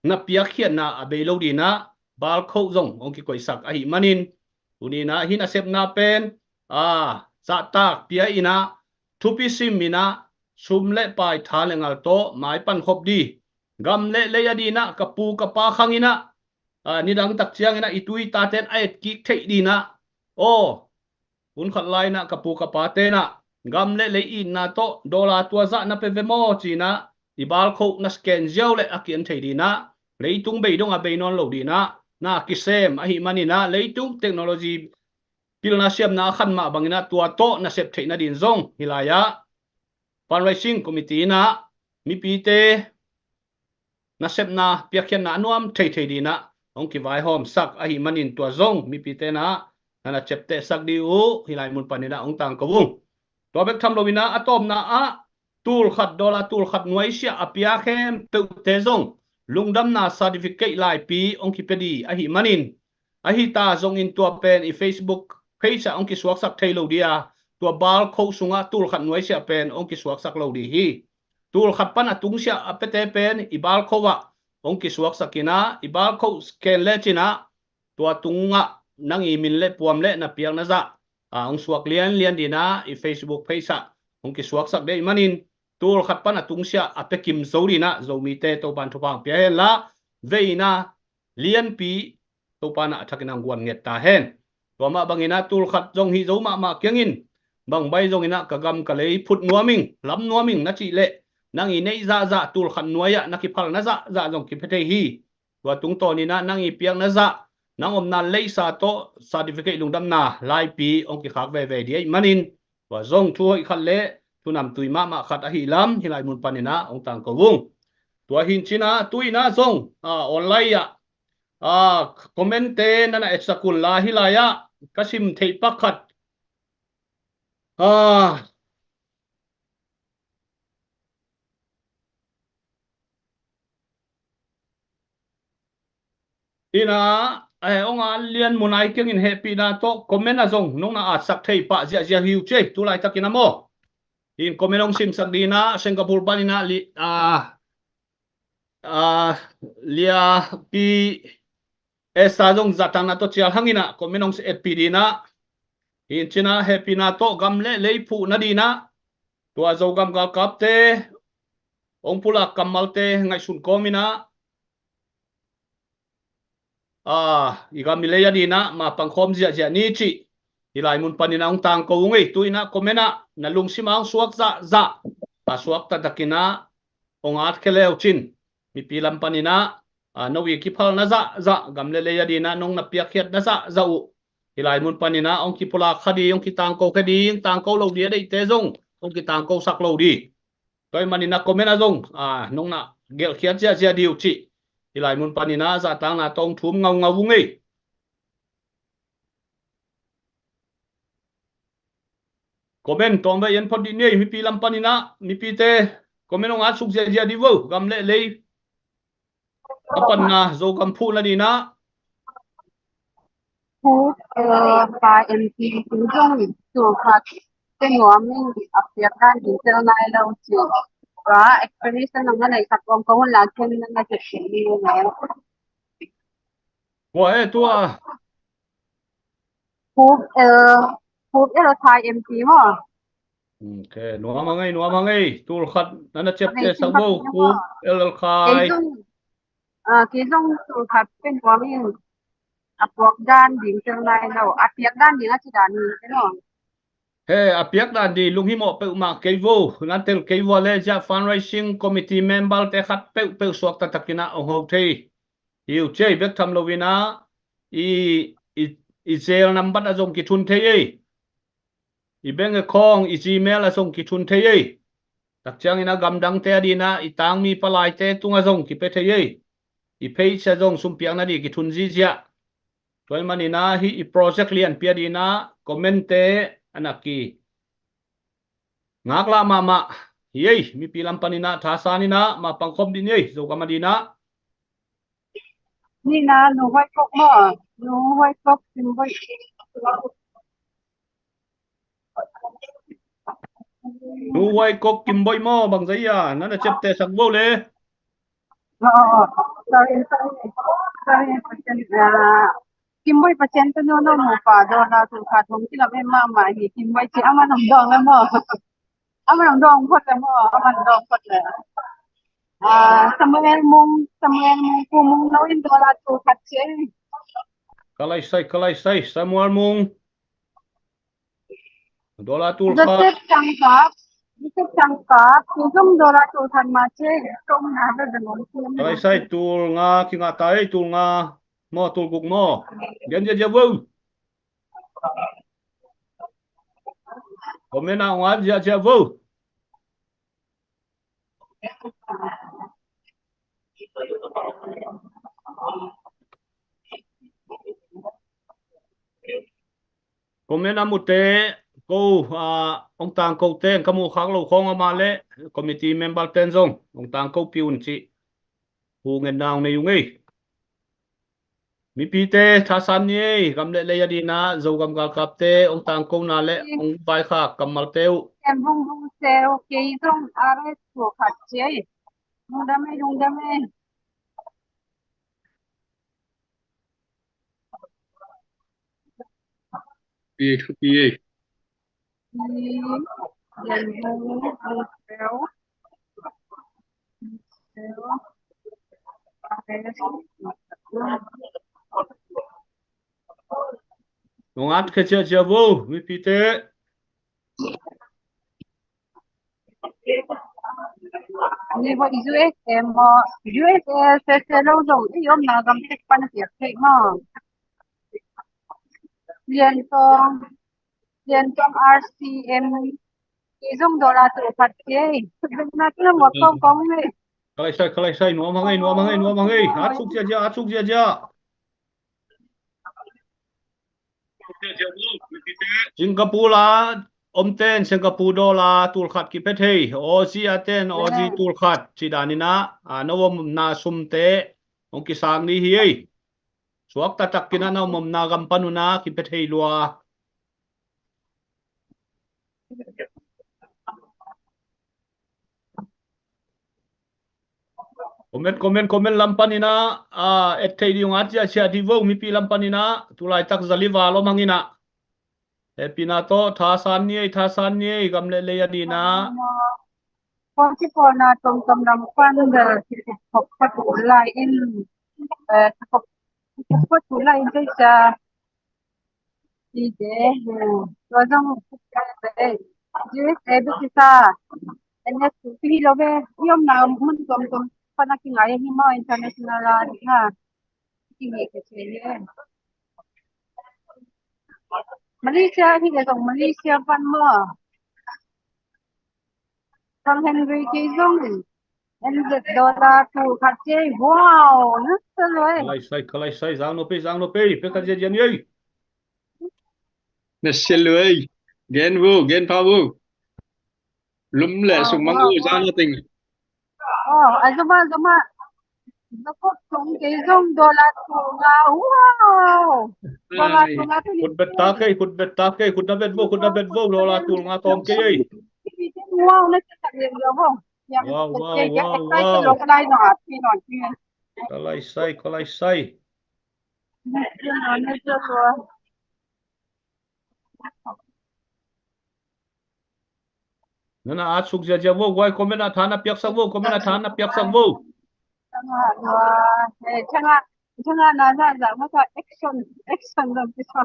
na piakkhiatna a bei lo ding in ah barcode zong hong kikoihsak ahih manin tuni-in ah hih nasepna pen, a, zahtak pia in ah thupi sim in ah sum le pai, tha le ngal tawh maipan khop ding, gam le lei a ding in ah ka pu ka pa khang in ah, a, nidang tak ciangin ah i tu i taten a etkik theih ding in ah, aw, hun khat lai in ah ka pu ka pate in ah gam le lei itna tawh dollar tua zah na pia ve maw ci in ah i barcode na scan ziau leh a ki-en thei ding in ah leitung bei dong a bei nawn lo ding in ah na kisem ahih manin ah leitung technology pilna siamna a khan mah bangin ah tua tawh nasep theih nading zong hih lai-ah fundraising committee in ah mipite nasepna piakkhiatna a nuam theithei ding in ah hong kivaihawmsak ahih manin tua zong mipite in ah na na ciaptehsak ding uh hih lai mun panin ah hong tangko ung. Tua bek tham lo in ah a tawpna ah tul khat, dollar tul khat nuaisiah a pia khempeuhte zong lungdamna certificate laipi hong kipia ding ahih manin, ahi ta zongin tua pen i Facebook page ah hong kisuaksak thei lo ding a, tua barcode sungah tul khat nuaisiah pen hong kisuaksak lo ding hi. Tul khat pan a tungsiah a piate pen i barcode ah hong kisuaksak in ah, i barcode scan lecin ah tua tungah nang i min le puam le na piakna zah, a, hong suak lianlian ding in ah i Facebook page ah hong kisuaksak ding ahih manin tul khat pan a tungsiah a pia kim zo ding in ah Zomite Topa'n thupha hong pia hen la, vei in ah lianpi Topa'n ah a thakin hong guan nget ta hen. Tua mah bangin ah tul khat zong hih zo mahmah kiangin bang bai zongin ah ka gam ka lei phut nuam ing, lam nuam ing na cih leh nang i neih zahzah tul khat nuai-ah na kiphalna zahzah zong kipia thei hi. Tua tungtawn in ah nang i piakna zah, nang omna leisa tawh certificate lungdamna laipi hong kikhak veve ding ahih manin tua zong thu hoih khat le thu namtui mahmah khat ahih lam hih lai mun panin ah hong tangko ung. Tua hi in cin ah tu-in ah zong, a, online ah, a, comment-te na na etsak un la, hih lai-ah ka sim theih pakhat, a, in ah, eh, hong at lian mun ai kiangin hehpihna tawh comment ah zong nong na atsak thei pah ziahziah hi uh ci ei, tu laitakin ah maw. In comment hong simsak ding in ah Singapore panin ah li, ah, ah, Liapi Esa zong zahtakna tawh cial hangin ah comment hong etpih ding in ah, hi in cin ah hehpihna tawh gam le lei phuh nading in ah tua Zogam galkapte hong pulak kammalte ngaihsun kawmin ah, a, i gam i lei a ding in ah mapang khawm ziahziah ni cih hih lai mun panin ah hong tangko ung ei. Tu-in ah comment ah na lungsim ah hong suak zahzah, a, suak taktakin ah hong at khia le uh cin, mipi lam panin ah, a, no i kiphalna zahzah, gam le lei a ding in ah nong na piakkhiatna zahzah uh hih lai mun panin ah hong kipulak kha ding, hong kitangko kha ding, tangko lo ding a deihte zong hong kitangkosak lo ding. Tua ahih manin ah comment ah zong, a, nong na gelhkhiat ziahziah ding uh cih hih lai mun panin ah zahtakna tawh hong thum ngaungau ung ei. Comment tawm vei en phot dih ni ei, mipi lam panin ah, mipite comment hong at suk ziahziah dih vo, gam le lei a panna Zogam phuhna dingin ah. Khup, eh, pa M P tu zong tul khat pe nuam in, a piak dan ding tel nai lo ci. Ka explanation nang na nei sak om ka hun la ken na na cek cek ni ngai. Kua e tua? Khup, eh, Khup e lo Thai M P maw? Ok, nuam hang ei, nuam hang ei. Tul khat na na ciapteh sak vo, Khup e lo Khai. Kei zong, ah, kei zong tul khat pe nuam in, a puak dan ding tel nai lo, a piak dan ding a ci dan ni, no? He, a piak dan ding lunghimawh peuhmah kei vo, na tel kei vo le ziah fundraising committee member te khat peuhpeuh suak taktakin ah hong ho thei hi uh ci ei, bek tham loin ah i, i, i Zelle number ah zong kithun thei ei. I bank account, i Gmail ah zong kithun thei ei. Tak ciangin ah gamdangte a dingin ah i tangmi palaite tungah zong kipia thei ei. I page ah zong sumpiakna ding kithun ziahziah. Tua ahih manin ah hih i project lianpi a dingin ah comment te a na kingaklah mahmah hi ei. Mipi lam panin ah thasan in ah mapang khop dih ni ei, Zogam a dingin ah. Ni na, Nu Huai Kok maw? Nu Huai Kok, Kim Boih. Nu Huai Kok, Kim Boih maw, bang zah a na na ciapteh sak vo le? Oh, oh, oh. Sorry, sorry. Sorry, Pasian, ah, Kim Boih Pasian tanu no mu pa do na tu khat hong kilam em mahmah hi, Kim Boih ci a man hong dawng le maw? A man hong dawng phot le maw? A man hong dawng phot le. Ah, Samuel Mung, Samuel Mung, Pu Mung no in dollar tul khat ci ei. Ka lai sai, ka lai sai, Samuel Mung. Dollar tul khat. Joseph Changkap, Joseph Changkap, tu zong dollar tul khat mah ci ei, kong na ve ve ngong ci ei. Ka lai sai, tul nga kingah ta ei, tul nga maw, tul guk maw. Gen ziahziah vo. Comment ah hong at ziahziah vo. Comment a mute ko, ah, hong tangko ten ka muh khak lo khawng a mah le committee member ten zong hong tangko pih un cih hu ngetna hong nei ung ei. Mipite thasan ni ei, gam le lei a dingin ah Zogam galkapte hong tangkona le hong vaikhak kammalte uh. Kem hong hong seu, kei zong a re tul khat ci ei. Lungdam ei, lungdam ei. Pi, pi ei. Nungat khe ciahciah vo, mipite. Ni vo i U S A maw, U S A sese lo zong i omna gam tek pan a piak theih maw. Lian tawng, Lian tawng R C M, i zong dollar tul khat ci ei. Sukdukna tuna muak kawngkawng ei. Ka lai sai, ka lai sai, nuam hang ei, nuam hang ei, nuam hang ei. At suk ziahziah, at suk ziahziah. Singapore a omten Singapore dollar tul khat kipia thei, Aussie a ten Aussie tul khat cih danin ah, a, na omna sumte hong kisang ding hi ei. Suak taktakin ah na omna gam pan un ah kipia thei lua. Comment, comment, comment lam panin ah, ah, et thei ding hong at ziahziah dih vo, mipi lam panin ah, tu laitak zali val om hangin ah. Hehpihna tawh, thasan ni ei, thasan ni ei, gam le lei a dingin ah. Kong ci pawlna tomtom lam pan bel kikop phot uh lai in, eh, kikop phot uh lai in, tei cia. Ite, tua zong, U S A bek kisa, N S P hi lo ve, i omna mun tuamtuam pan a kingai hi maw, international a, ha. Kingai ka cia hi. Malaysia hi le zong, Malaysia pan maw. Thang Henry kei zong N Z dollar tul khat ci ei. Wow, na sa lo ei. Ka lai sai, ka lai sai, zang no pei, zang no pei, pei ka zia zia ni ei. Na sa lo ei. Gen vo, gen pha vo. Lum le sung mang vo, za na ting. Oh, a zuma, zuma. Zakop sung kei zong dollar tul nga. Wow. Dollar tul nga tu ni. Khut bet ta kei, khut bet ta kei, khut na bet vo, khut na bet vo, dollar tul nga tawm kei ei. Wow, na cakap dia vo. Wow, wow, wow, wow. Ka lai sai, ka lai sai. Nana at suk ziazia vo, guai comment ah tha na piaksak vo, comment ah tha na piaksak vo. Changa, changa na za za ma sa action, action dong pi sa.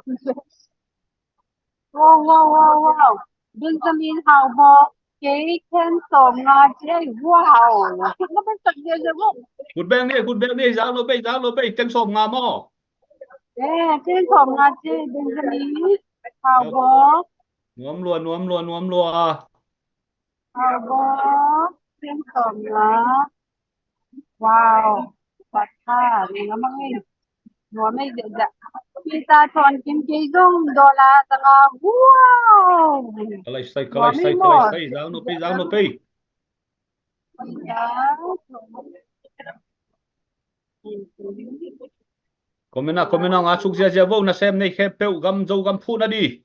Wow, wow, wow, wow. Benjamin Hau Bawk, kei khen sawm nga ci ei. Wow. Khut na bek tak ziazia vo. Khut bek ni, khut bek ni, zak lo bei, zak lo bei, khen sawm nga maw. Eh, khen sawm nga ci ei, Benjamin Hau Bawk. Nuam lua, nuam lua, nuam lua. Hau Bawk, khen sawm nga. Wow. Pat ha, ni nga mang ei. Nuam ei ziazia. Peter Thon Kim kei zong dollar za nga. Wow. Ka lai sai, ka lai sai, ka lai sai. Zang no pei, zang no pei. Comment ah, comment ah, nga suk ziazia vo, nasem nei khempeuh, gam Zogam phu na di.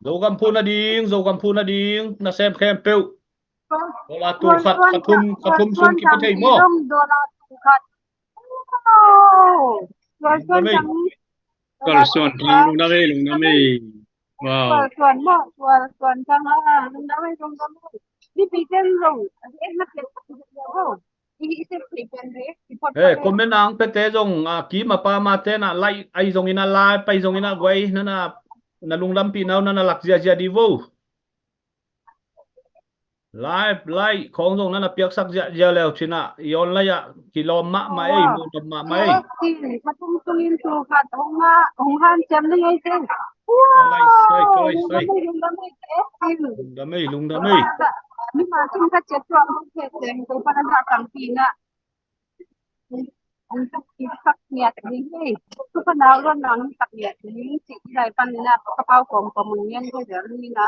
Zogam phu na ding, Zogam phu na ding, nasem khempeuh. Dollar tul khat, ka thum, ka thum sung kipi thei maw. Dollar tul khat. Wow. Suan, suan tang. Suan, suan tang, lungdam ei, lungdam ei. Wow. Suan, suan maw, suan, suan tang, ah, lungdam ei, lungdam ei. Ni pi ten zong, eh, na pi ten zong. Eh, comment ang pete zong, ah, ki ma pa ma te na, like, ai zong ina, like, pai zong ina, guai, nana, na lungdam pi nau, nana lak ziazia di vo. Like, like, khong zong nana piaksak ziazia leu cina, i on lai ah, kilawm mahmah ei, mu nop mahmah ei. Ka tung sungin tu khat hong ha, hong hanciam ning ei te. Ka lai sai, ka lai sai. Lungdam ei, lungdam ei. Ni ma tung ka ciat tuang hong ciat teng, ko pa na za tang pi na. Ang tak ki tak niat ding hei. Tu ka nau ruan nang tak niat ding. Ci i lai pan ni na ka pau kom kom mun nian ko dia ni na.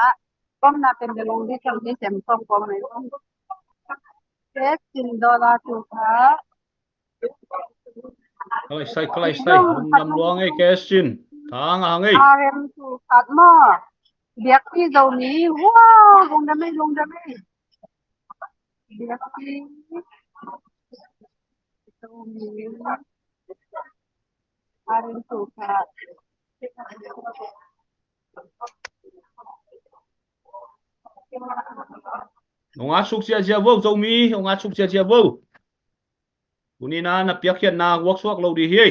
Kom na pen de long de chang de sem kom kom mai long. Tes tin dollar tu ka. Ka lai sai, ka lai sai. Nam luang ei, Kestin. Thang a hang ei. Arem tu kat mo. Biak ti zo mi. Wow, lungdam ei, lungdam ei. Hong at suk ziazia vo, Zomi, hong at suk ziazia vo. Tuni na na piakkhiatna guaksuak lo dih hi.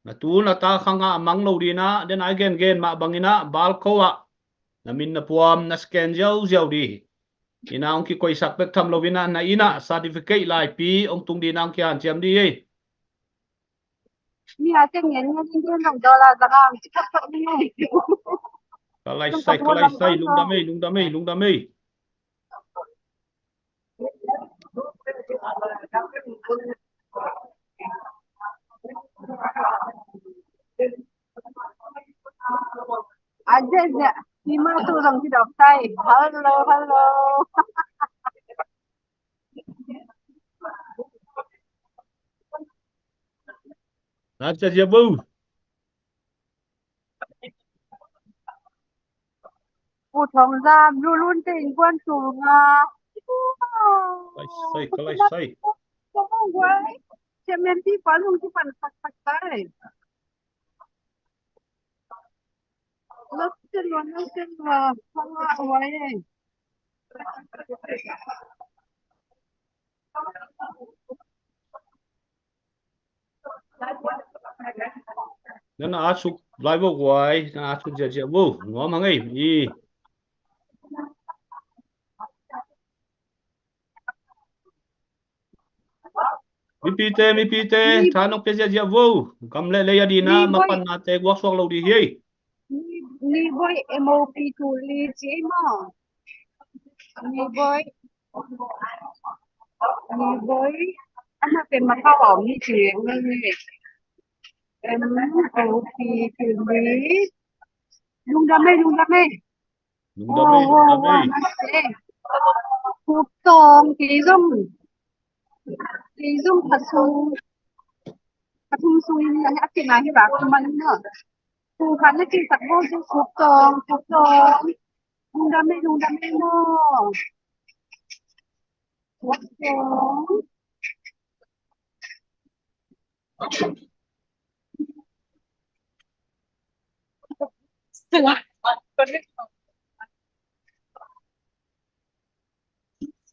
Na tu na ta khang ah a mang lo dih na, den ai gengen mah bangin ah balko ah na min na puam na scan ziauziau dih hi. Ina hong kikoisak bek tham lo ina, na ina certificate laipi hong tung dih na hong kihanciam dih hi. Ni a teng ngen ngen ngen nong dollar zanga hong cikak tok ni. Ka lai sai, ka lai sai, lungdam ei, lungdam ei, lungdam ei. Aja aja, ima tu orang tidak tahu. Hello, hello. Aja aja bu. Pu Thong Zam, lu lun te in kuan tu nga. Lai sai, ka lai sai. Ka mong guai. Cia men pi pa lung tu pan tak tak tai. Lok cia luan, lok cia luan. Ka nga guai. Nana a suk lai vo guai, nana a suk ziazia vo. Nuam hang ei, i. Mipite, mipite, tha nong pia ziazia vo. Gam le lei a dina, mapanna te guaksuak lo di hi ei. Ni boi M O P tu li ci ei maw. Ni boi. Ni boi. Ama pen ma kau om ni ci ngang ni. M O P tu li. Lungdam ei, lungdam ei. Lungdam ei, lungdam ei. Khup tawng, kei zong, kei zong kha sung, kha thum sung in a kina hi ba, khup man no. Khup khat na kei sak bo cu khup tawng, khup tawng. Lungdam ei, lungdam ei maw. Khup tawng.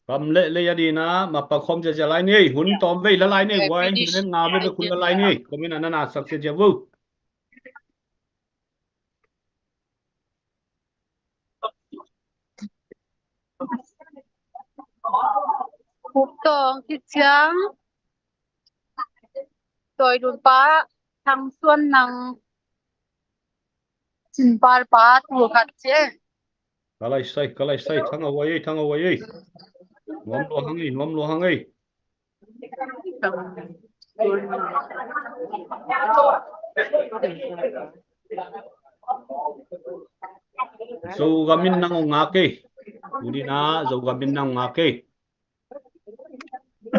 Kam leh lei a dina ma pakhawm ziazia lai ni ei, hun tawm vei la lai ni ei, guai, minute nga vei vei khun la lai ni ei, komin a na na sak ziazia vo. Khup tawng khit ciang Tawi Lun pa, Thang Suan Nang, Cin Pal pa, tul khat ci ei. Ka lai sai, ka lai sai, Thang a huai ei, Thang a huai ei. Nuam lua hang ei, nuam lua hang ei. Zogam in nang hong ngak ei. Tuni na Zogam in nang hong ngak ei.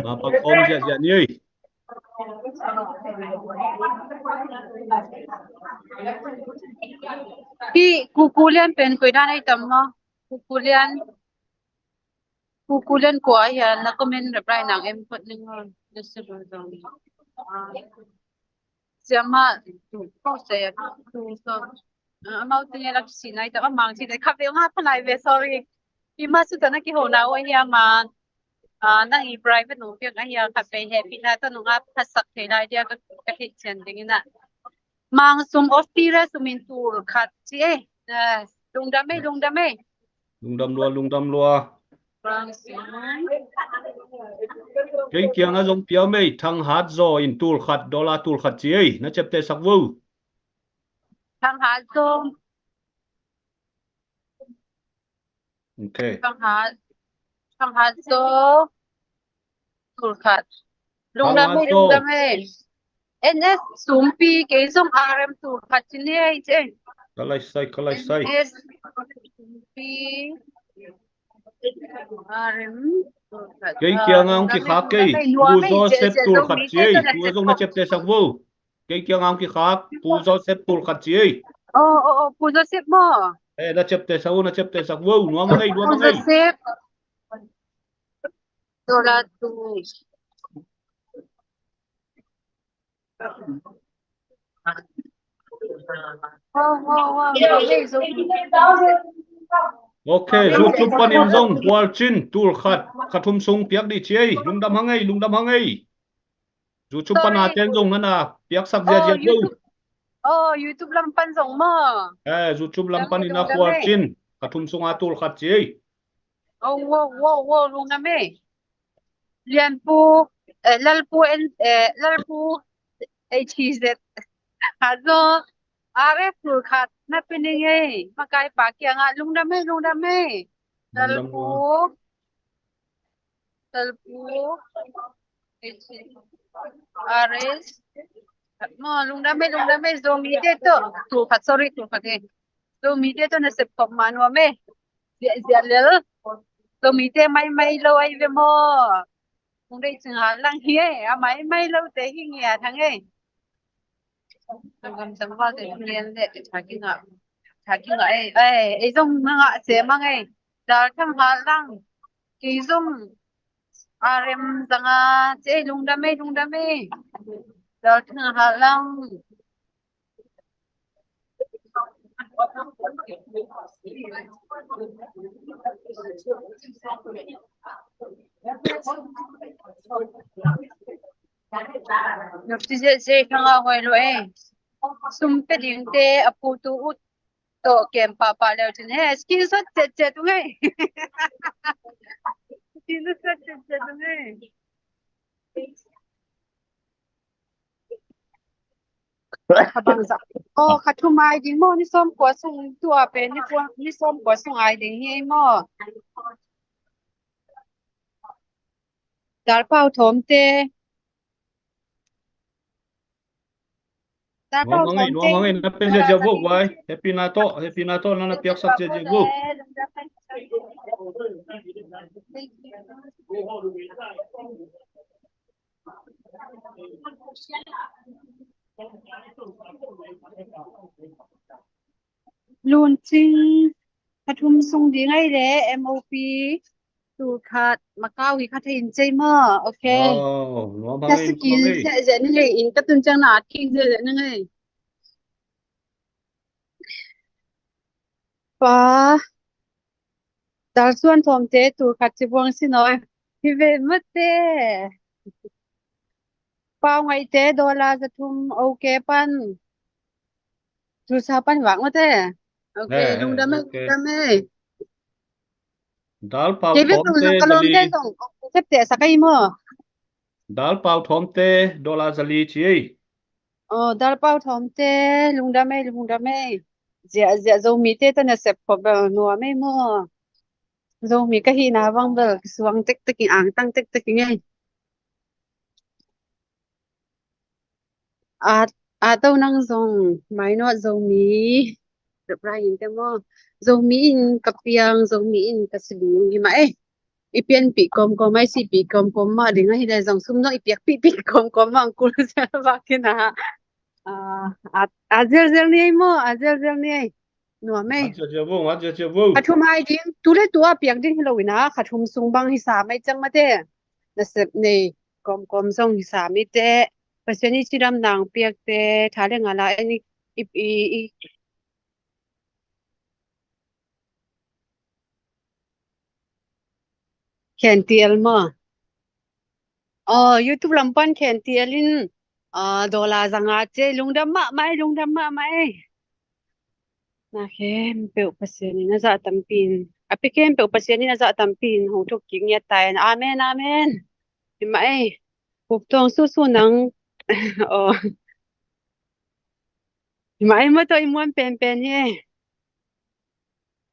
Ma pakhawm ziazia ni ei. Hih Kuku Lian pen koi dan ei tam maw? Kuku Lian. Kuku Lian kua hian na comment reply nang em phot ning aw. Siama tu ko se tu so. Amau te lak si nai ta amang si dai kha ve nga pha nai ve, sorry. Ima su ta na ki ho na wa hiama. Nang i private nung piak a hia kha ve he pi na ta nung a pha sak thei lai dia ka ka thei chian ding ina. Mang sum Australia sum in tul khat ci ei. Lungdam ei, lungdam ei. Lungdam lua, lungdam lua. Kei kiangah zong pia om ei, Thang Hat Zaw in tul khat, dollar tul khat ci ei, na ciapteh sak vo. Thang Hat Zaw. Ok. Thang Hat, Thang Hat Zaw. Tul khat. Lungdam ei, lungdam ei. N S Sumpi, kei zong R M tul khat ci ni ei ci ei. Ka lai sai, ka lai sai. N S Sumpi. R M tul khat. Kei kiangah hong kikhak kei. Pu Joseph tul khat ci ei. Pu zong na ciapteh sak vo. Kei kiangah hong kikhak. Pu Joseph tul khat ci ei. Oh, oh, oh, Pu Joseph maw? Eh, na ciapteh sak vo, na ciapteh sak vo. Nuam a ngei, nuam a ngei. Pu Joseph. Dollar tu. Ok, YouTube panin zong Pual Cin tul khat, kha thum sung piak dih ci ei, lungdam hang ei, lungdam hang ei. YouTube pana ten zong nana piaksak ziazia vo. Oh, YouTube lam pan zong maw? Eh, YouTube lam panin a Pual Cin, kha thum sunga tul khat ci ei. Oh, wow, wow, wow, lungdam ei. Lianpu, eh, Lalpu en, eh, Lalpu H Z. Hazo, R F tul khat na pia ning ei. Makaipa kiangah lungdam ei, lungdam ei. Lalpu. Lalpu. Aris. Mo, lungdam ei, lungdam ei, Zomite tawh. Tul khat, sorry, tul khat ei. Zomite tawh na sep khop ma nuam ei. Ziah, ziah lel. Zomite maimai lo ai ve maw. Kong deih cing hal lang hi ei. A maimai lo te hi ngiat hang ei. Gam tangval te ngian leh tha kingah, tha kingah ei, ei, ei zong na ngah sem ang ei. Dal thang hal lang. Kei zong R M zanga ci ei, lungdam ei, lungdam ei. Dal thang hal lang. Nopci zehzeh khang a huai lo ei. Sum pia dingte a putu ut tawh kem pahpah leu cin he screenshot cetcet ung ei. Screenshot cetcet ung ei. Kha bangzah. Oh, kha thum ai ding maw, ni sawm kua sung tu a pen ni kua, ni sawm kua sung ai ding hi ei maw? Dalpau Thawmte. Nuam hang ei, nuam hang ei, na pia ziazia vo guai. Happy na tawh, happy na tawh, na na piaksak ziazia vo. Luncing kha thum sung ding ai le M O P tul khat Macau hi kha thei in cei maw? Ok. Wow, nuam hang ei, nuam hang ei. Ka sa kil ziahziah ni ngei in ka tun ciang na at kik ziahziah ni ngei. Pa Dalsuan Thawmte tul khat ci buang si nawi. Hi ve mate. Pau Ngaihte dollar za thum, ok pan. Tulsa pan vak mate. Ok, lungdam e, lungdam e. Dal Pau Thawmte dollar za li ci ei. Aw, Dal Pau Thawmte, lungdam ei, lungdam ei. Ziahziah Zomite tawh na sep khop bel nuam ei maw? Zomi ka hihna bang bel kisuang tektek ing, angtang tektek ing ei. A, a to nang zong mainawt Zomi. Reply in te maw? Zomi in ka piang, Zomi in ka siling hi mah ei. I pianpih kawmkawm, a i sihpih kawmkawm mah ding ahi le zong sum zong i piakpihpih kawmkawm mah ang kul zel bak kina. A, a, a zelzel ni ei maw, a zelzel ni ei. Nuam ei. Kha thum hai ding, tu le tu a piak ding hi lo ina, kha thum sung bang hi sa mai ciang mate. Nasep nei kawmkawm zong hi sa mai te. Pasian i cidam nang piakte, tha le nga la en i, i, i, i Khen T L maw? Aw, YouTube lam pan Khen T L in, aw, dollar za nga ci ei, lungdam mahmah ei, lungdam mahmah ei. Na khempeuh Pasian in a zah tampi in, a pia khempeuh Pasian in a zah tampi in hong thuk kik ngiat ta hen. Amen, amen. Hi mah ei. Pup Tawng Susu nang. Aw. Hi mah ei, mah tawh i muan penpen hi ei.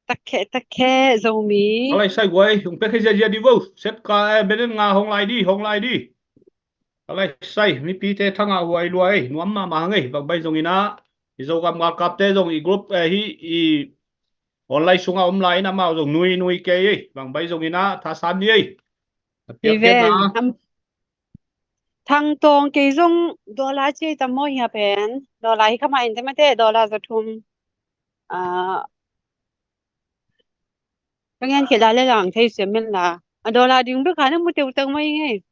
Takhe, takhe, Zomi. Ka lai sai guai, hong pek hi ziazia di vo. Set ka, eh, benen nga hong lai di, hong lai di. Ka lai sai, mipite thangah huai luai, nuam mahmah hang ei, bang bai zong ina, i Zogam galkapte zong i group, eh, hi, i online sungah om lai ina mau zong nui, nui kei ei, bang bai zong ina, thasan di ei. A piak pen na. Thang Tawng kei zong dollar ci ei tam maw hia pen. Dollar hi kha mah in te mate, dollar za thum. Ah, ka ngen khia la le lang thei siam men la. A dollar ding bek kha na mu teuteu mai ngei.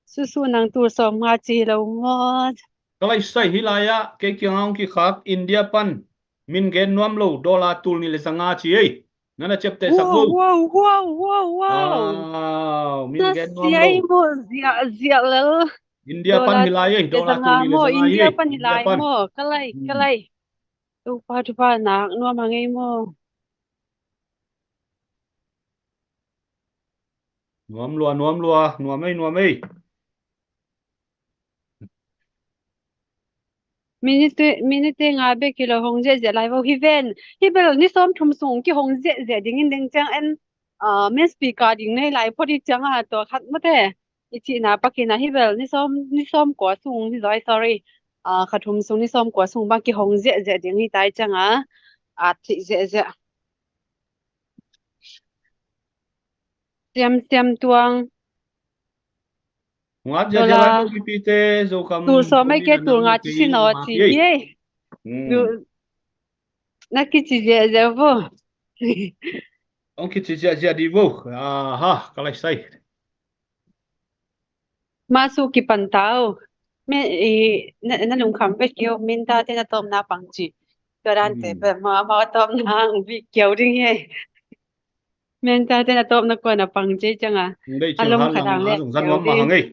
Susu nang tul sawm nga ci lo maw? Ka lai sai hi lai ah, kei kiang hong kikhak India pan. Min gen nuam lo, dollar tul nih le za nga ci ei. Nana ciaptehsak lo. Wow, wow, wow, wow, wow. Wow, min gen nuam lo. Sia ei maw, ziah, ziah lel. India pan hi lai ei, dollar tul nih le za nga hi ei. India pan hi lai maw, ka lai, ka lai. Topa thupha nak nuam hang ei maw. Nuam lua, nuam lua, nuam ei, nuam ei. Minute, minute nga bek hi lo hong ziahziah lai vo hi ven. Hi bel ni sawm thum sung kihong ziahziah ding in deng ciang en, ah, main speaker ding nei lai phot hi ciang a tua khat mate. I cihna pakin a hi bel ni sawm, ni sawm kua sung hi zaw ei, sorry. Ah, kha thum sung ni sawm kua sung bang kihong ziahziah ding hi tai ciang a. At theih ziahziah. Siam, siam tuang. Ngat ziahziah lai vo mipite, Zokam. Tul sawm ei ke tul nga ci sin aw ci ei. Hmm. Na kici ziahziah vo. Hong kici ziahziah di vo. Aha, ka lai sai. Masu kipan tau. Me, i, na, na lungkham ve kio, minta te na tawpna pang ci. Tua dan te pe, ma, ma tawpna ang vi kio ding hi. Minta te na tawpna kua na pang ci ciang a. A lom kha dang le kio ding.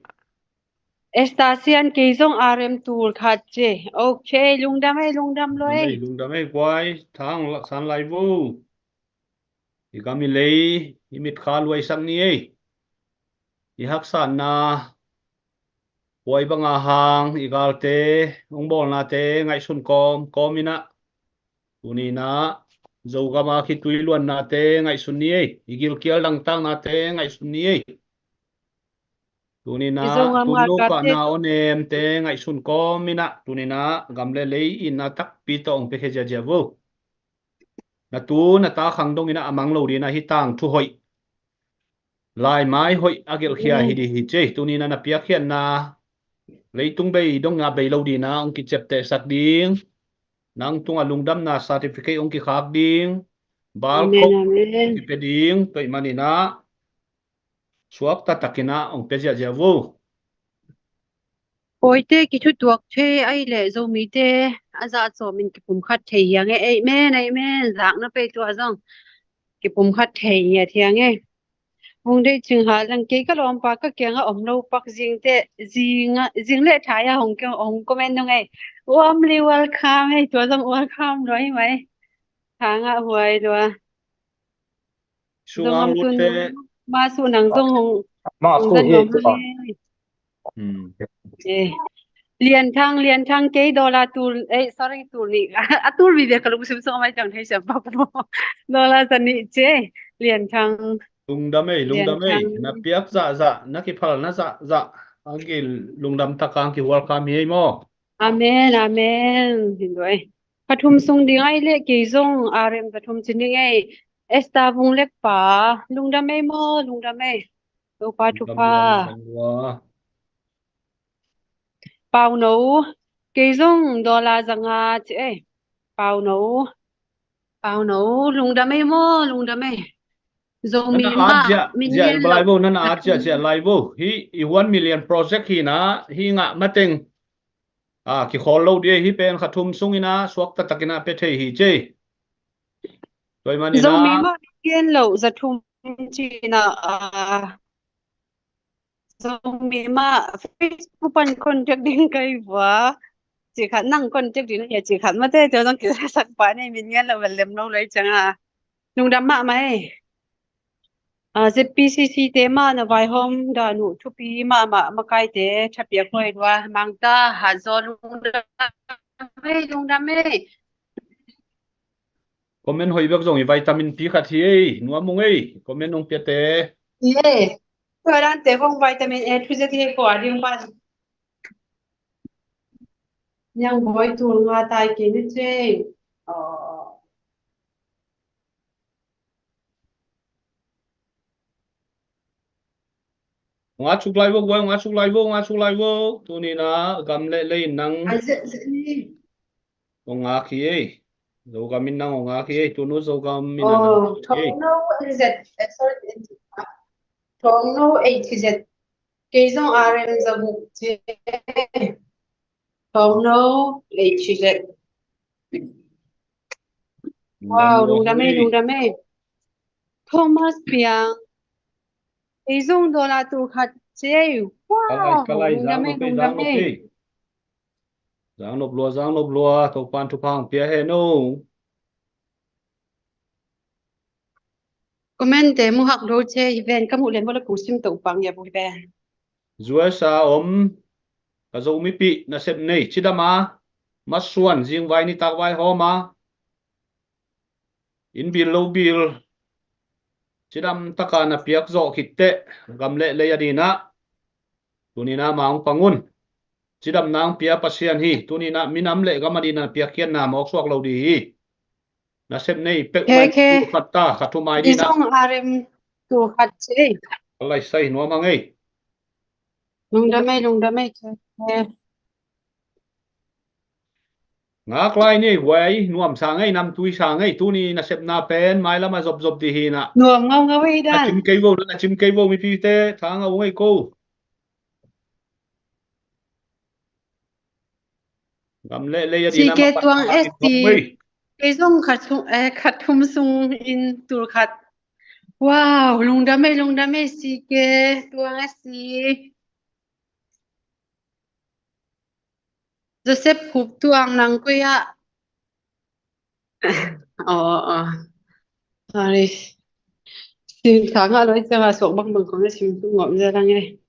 Estasian kei zong R M tul khat ci. Ok, lungdam ei, lungdam lo ei. Lungdam ei, guai, thang laksan lai vo. I gam i lei, i mitkha luaisak ni ei. I haksatna, huai banga hang, i galte, hong bawlnate, ngaihsun kawm, kawm inah. Tuni inah, Zogama khitui luannate, ngaihsun ni ei. I gilkial dangtaknate, ngaihsun ni ei. Tuninah tunu pahna aw nemte ngaihsun kawminah tuninah gam le lei in a takpi tawh hong piakhia ziahziah vo. Na tu na ta khang donginah a mang lo dinah hih tangthu hoih, laimai hoih a gelhkhia hi ding hi ci. Tuninah na piakkhiatna leitung bei dongah bei lo dinah hong kiceptehsak ding, nang tungah lungdamna certificate hong kikhak ding, balkhop hong kipia ding, tua ahih maninah suakta takinah hong pia ziahziah vo. Pawite kithutuak thei ahih leh Zomite a zah sawmin kipumkhat thei hi hang e. Amen, amen. Zakna pei tua zong kipumkhat thei hi a thiang e. Hong deih cing ha lang kei ka lawmpa ka kiangah om lo pak zingte, zing le thai a hong comment nung e. Warmly welcome e. Tua zong welcome lua hi mai. Thangah huai lua. Sungang lutte. Masu nang zong hong zan nuam hang e. Lian Thang, Lian Thang kei dollar tul, eh, sorry, tul nih. A tul vive ka lungsim sung a mai ciang thei siam pak maw. Dollar za nih ci e, Lian Thang. Lungdam ei, lungdam ei. Na piak zahzah, na kiphalna zahzah a ki lungdam tak a kihual kham hi ei maw. Amen, amen. Hi lua ei. Kha thum sung ding ahih leh kei zong R M za thum ci ning ei. Esther Vung Lek pa, lungdam ei maw, lungdam ei. Topa thupha. Pauno, kei zong dollar za nga ci ei. Pauno, Pauno, lungdam ei maw, lungdam ei. Zomi mah min ngen lo. Nana at ziahziah lai vo. Hih i one million project hi na, hih ngah mateng a kikhawl lo ding ei. Hih pen kha thum sungin a suakta takin a pia thei hi ci ei. Tua ahih manin a Zomi mah min ngen lo za thum ci na a Zomi mah Facebook pan contact ding kai vua. Ci khat nang contact ding na hia ci khat mate tua zong kisak pa nei min ngen lo vel lem lo lai ciang a. Lungdam mahmah ei. A, Z P C C te mah na vaihawm dan uh thupi mahmah makaite thapiak huai lua mangta hat zaw lungdam ei, lungdam ei. Comment hoih bek zong hi vitamin pi khat hi ei, nuam ung ei, comment nong piate. Hi ei. Tua dante vong vitamin A to Z hi ei ko a ding pan. Niang bawi tul nga tai kei ni ci ei. Nga suk lai vo, nga suk lai vo, nga suk lai vo. Tuni na gam le lei nang. Ong ngak hi ei. Zogam in nang ong ngak hi ei. Tunu Zogam in nang. Oh, Thongno N Z, eh, sorry, N Z. Thongno H Z. Kei zong R M za guk ci. Thongno H Z. Wow, lungdam ei, lungdam ei. Thomas Piang. Kei zong dollar tul khat ci ei. Wow, lungdam ei, lungdam ei. Zang nop lua, zang nop lua, Topan thupha hong pia hen o. Comment te mu hak lo ci ei, hi ven ka muh lian bawle kong sim to pang ya bu hi ven. U S A om ka Zomipih nasep nei cidam a masuan zingvai nitak vaihawm a. Inn bil lo bil cidam taka na piak zawh khit teh gam le lei a dinah tuni na ma hong pang un. Cidam na hong pia Pasian hi. Tuni na minam le gam a dinah na piakkhiatna mawk suak lo ding hi. Nasep nei peuhmah. Tul khat ta, kha thum ai dinah. Zong R M tul khat ci ei. Ka lai sai nuam hang ei. Lungdam ei, lungdam ei. Ngak lai ni ei, huai nuam sa ngei, namtui sa ngei. Tuni nasepna pen mailam a zopzop ding hi na. Nuam ngaungau ei dan. Na cim kei vo, na cim kei vo mipite, thangah ung ei ko. Gam le lei a dinah C K Tuang S T. Kei zong khat thum, eh, khat thum sungin tul khat. Wow, lungdam ei, lungdam ei, C K Tuang S T. Joseph Khup Tuang nang koi ah. Aw, aw. Sorry. Sim thangah loi ciangah suak bangbang kong na sim tu ngawm zia lang ei.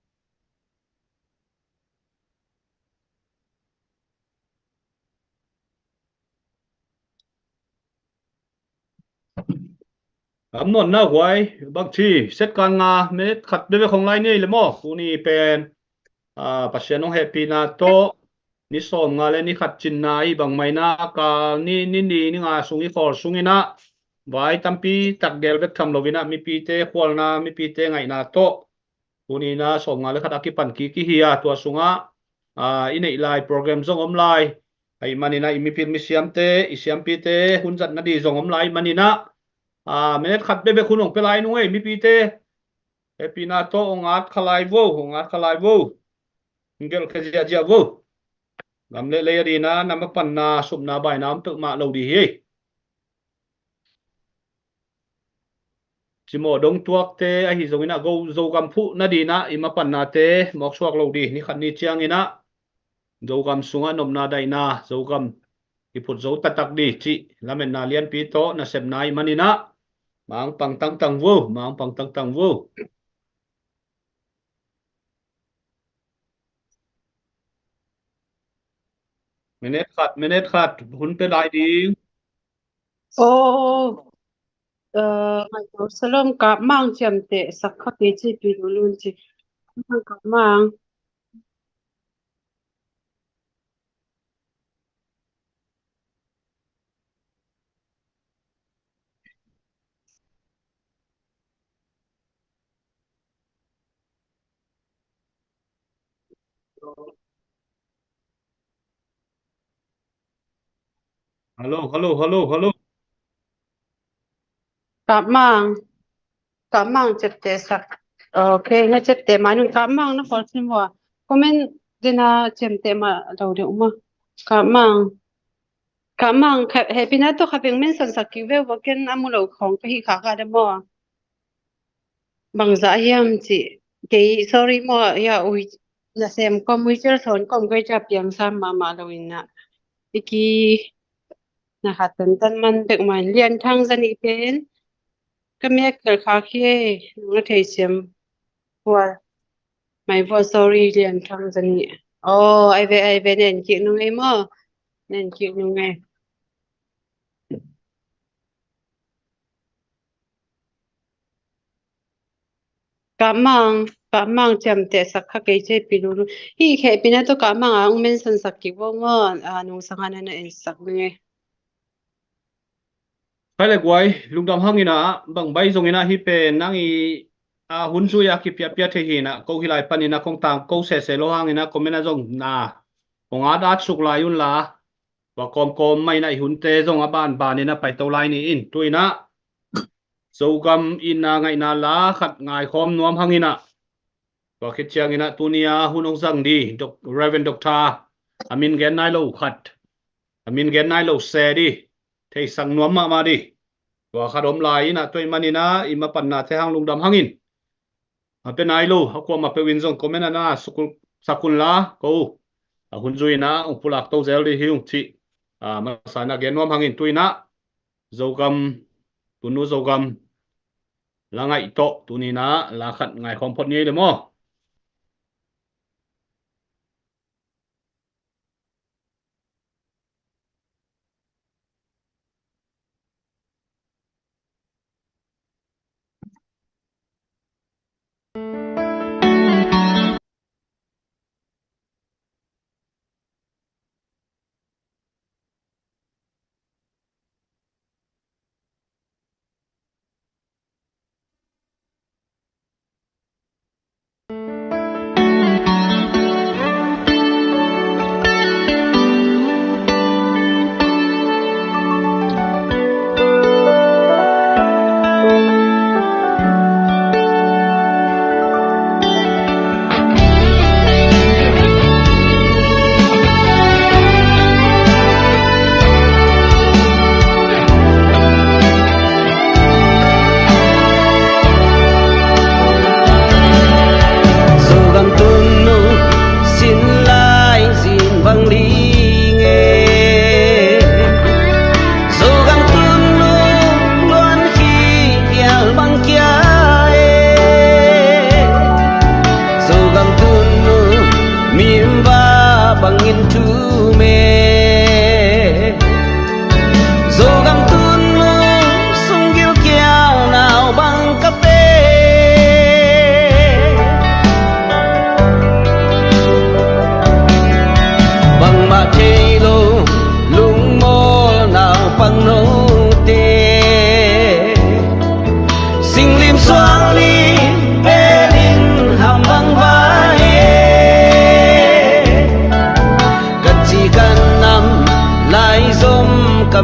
Amnon na huai bangci set kan nga minit khat bebek hong lai ni le maw? Tuni pen, ah, Pasian hong hehpihna tawh ni sawm nga le ni khat cinna i bang maina kal ni, ni ni, ni nga sung i khawl sungin ah vai tampi tak gel bek tham loin ah mipite khualna, mipite ngaihna tawh tuni na sawm nga le khat a kipan kik i hi a, tua sungah, ah, i neih lai program zong om lai. Ahih manin ah i mipil misiamte, i siampite hun zat nading zong om lai ahih manin ah, ah, minit khat bebek hun hong pia lai nung ei mipite. Hehpihna tawh hong at kha lai vo, hong at kha lai vo. Hong gelh kha ziahziah vo. Gam le lei a ding ah na mapanna supna baina om peuhmah lo ding hi. Cimawh dong tuakte ahi zongin ah go Zogam phuh nading ah i mapannate mawk suak lo ding, ni khat ni ciangin ah Zogam sungah nopna daihna, Zogam i phut zo taktak ding cih lametna lianpi tawh nasepna ahih manin ah mangpang tangtang vo, mangpang tangtang vo. Minit khat, minit khat hun pia lai ding. Oh, eh, Michael Salom, Kap Mang ciamteh sak kha kei ci pi lulun ci. Kap Mang, Kap Mang. Hello, hello, hello, hello. Kap Mang. Kap Mang ciamteh sak. Ok, na ciamteh mah nung Kap Mang na khawl sin vua. Comment dena ciamteh mah lo deuh mah. Kap Mang. Kap Mang, kha, hehpihna tawh kha beng mention sak kik ve vua, ken a mu lo khawng ka hih kha ka de maw. Bangzah hiam cih. Kei, sorry maw, ya, ui, nasem kawm, ui, cel thawn kawm, kei ca piang sam mahmah lo in ah. I ki, na khat tantan man bek mah in Lian Thang Za Ni pen. Ka mek kal kha khi, nang a thei siam. Hua. Mai vua, sorry, Lian Thang Za Ni. Oh, ai ve, ai ve, nen kik nung ei maw. Nen kik nung ei. Kap Mang, Kap Mang ciamteh sak kha kei ci pi lulun. Hih hehpihna tawh Kap Mang a hong mention sak kik vo maw, a, nungsang a na na en sak nung ei. Khai le guai, lungdam hangin ah, bang bai zongin ah hih pen nang i, a, hun zui a kipiapia thei hi in ah, ko hih lai panin ah kong tang ko sese lo hangin ah comment ah zong na hong at at suk lai un la. Tua kawmkawm mah in ah i hunte zong a banbanin a paito lai ni in, tu in ah Zogam itna ngaihna la khat ngaikhawm nuam hangin ah, tua khit ciangin ah tuni a hun hong zang ding Doc-, Reverend Doctor a min gen nai lo khat, a min gen nai lo se ding, theisak nuam mahmah ding. Tua khat om lai in ah, tua ahih manin ah i mapannate hang lungdam hangin, a pia nai lo a kuamah peuh in zong comment ah na suk un, sak un la, ko a hun zui in ah hong pulak to zel ding hi ung cih, a, masa in ah gen nuam hangin, tu in ah Zogam, tunu Zogam la ngaih tawh tuni in ah la khat ngaikhawm phot ni ei le maw.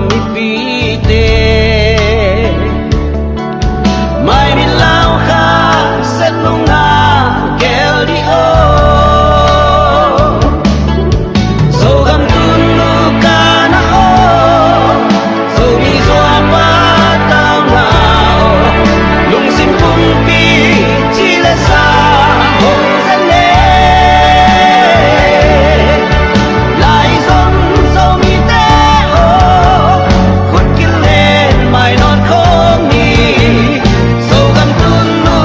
Mipite mai min lau kha, sen lungah gel dih aw. Zogam tunu ka na aw, Zomi Zua patau na aw. Lungsim pumpi ci le sa hong zen le. Lai zong Zomite aw, khut kilen mai nawn khawm ni. Zogam tunu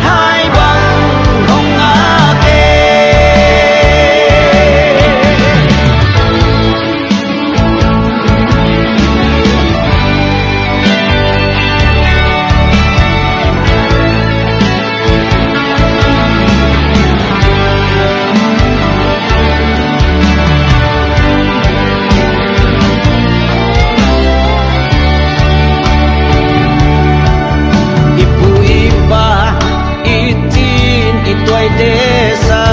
hai bang hong ngak e. I pu i pa, i cin i tuaite sa,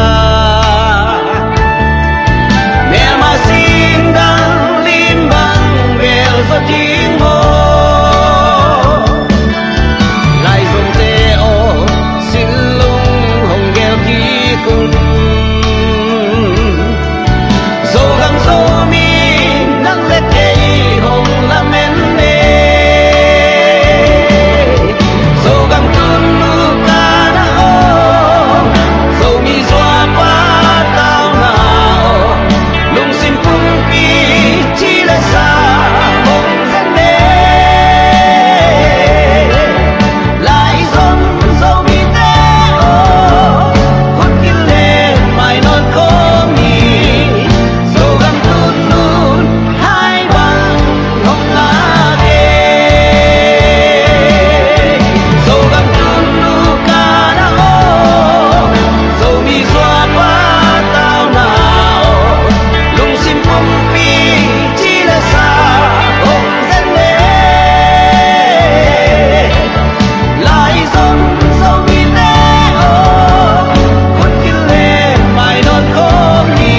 melma sing dang lim bang bel zaw ding maw? Lai Zomte aw, sin lung hong gel kik un. Zogam Zomi nang le kei hong lamen e. Zogam tunu ka na aw, Zomi Zua patau na aw. Lungsim pumpi ci le sa hong zen le. Lai zong Zomite aw, khut kilen mai nawn khawm ni. Zogam tunu hai bang hong ngak e. Zogam tunu ka na aw, Zomi Zua patau na aw. Lungsim pumpi ci le sa hong zen le. Lai zong Zomite aw, khut kilen mai nawn khawm ni.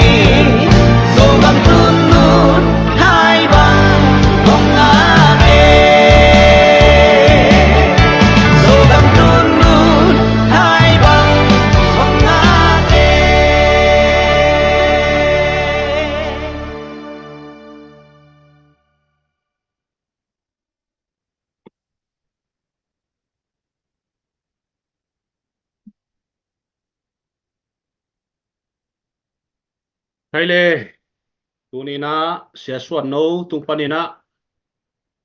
Zogam tunu hai bang hong ngak e. Zogam tunu hai bang hong ngak e. Hai le, tuni-in ah Sia Suan No tung panin ah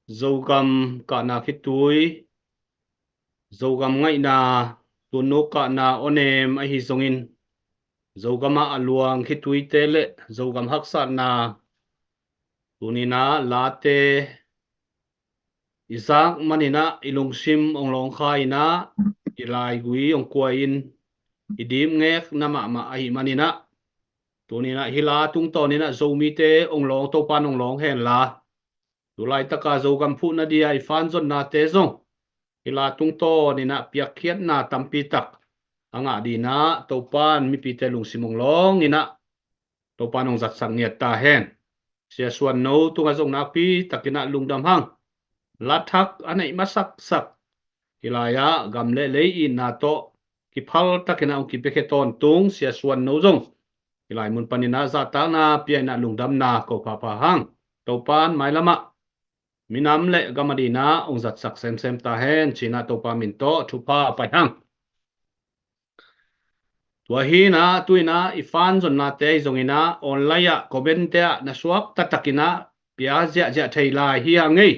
Zogam kahna khitui, Zogam ngaihna, tunu kahna awnem ahi zongin, Zogam ah a luang khituite le Zogam haksatna, tuni-in ah late i zak manin ah i lungsim hong lawngkha in ah, i laigui hong kuai in, i dipngekna mahmah ahih manin ah, tuni-in ah hih la tungtawnin ah Zomite hong lawng, Topa'n hong lawng hen la, tu laitaka Zogam phuhna dia i fanzonnate zong hih la tungtawnin ah piakkhiatna tampi tak a ngah dingin ah Topa'n mipite lungsim hong lawng in ah Topa'n hong zatsak ngiat ta hen. Sia Suan No tungah zong nakpi takin ah lungdam hang. La thak a neih masaksak, hih lai-ah gam le lei itna tawh kiphal takin ah hong kipiakhia tawntung Sia Suan No zong hih lai mun panin ah zahtakna pia in ah lungdamna ko phapha hang. Topa'n mailam ah minam le gam adingin ah hong zatsak semsem ta hen ci-in ah Topa min tawh thupha pia hang. Tua hi-in ah tu-in ah i fanzonnate ahi zongin ah online ah comment-te ah na suakta takin ah pia ziahziah thei lai hi hang ei.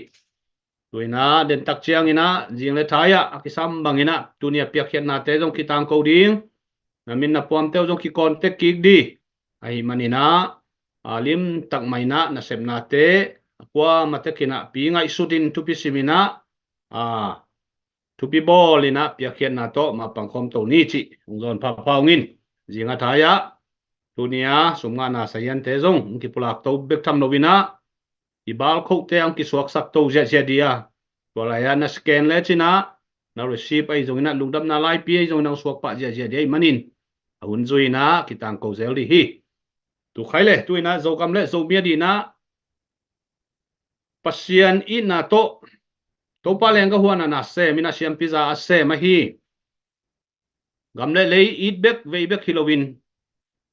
Tu-in ah dentak ciangin ah zing le thai-ah a kisam bangin ah tuni a piakkhiatnate zong kitangko ding, na min na phuamte uh zong kicontact kik ding. Ahih manin ah a limtak mah in ah nasepnate a kuamah tek in ah pi ngaihsut in thupi sim in ah, a, thupi bawl in ah piakkhiatna tawh mapang khawm to ni cih hong zawn phapha ung in. Zing a thai-ah tuni a sum ngahna saziante zong hong kipulak to bek tham lo in ah i balkhohte hong kisuaksak to ziahziah ding a, tua lai-ah na scan lecin ah na receipt ahi zongin ah lungdamna laipi ahi zongin ah hong suak pah ziahziah ding ahih manin a hun zui in ah kitangko zel ding hi. Tu khai le, tu-in ah Zogam le Zomi adingin ah Pasian itna tawh Topa lenggahuana nasem in a siampi za a sem ahi. Gam le lei it bek vei bek hi loin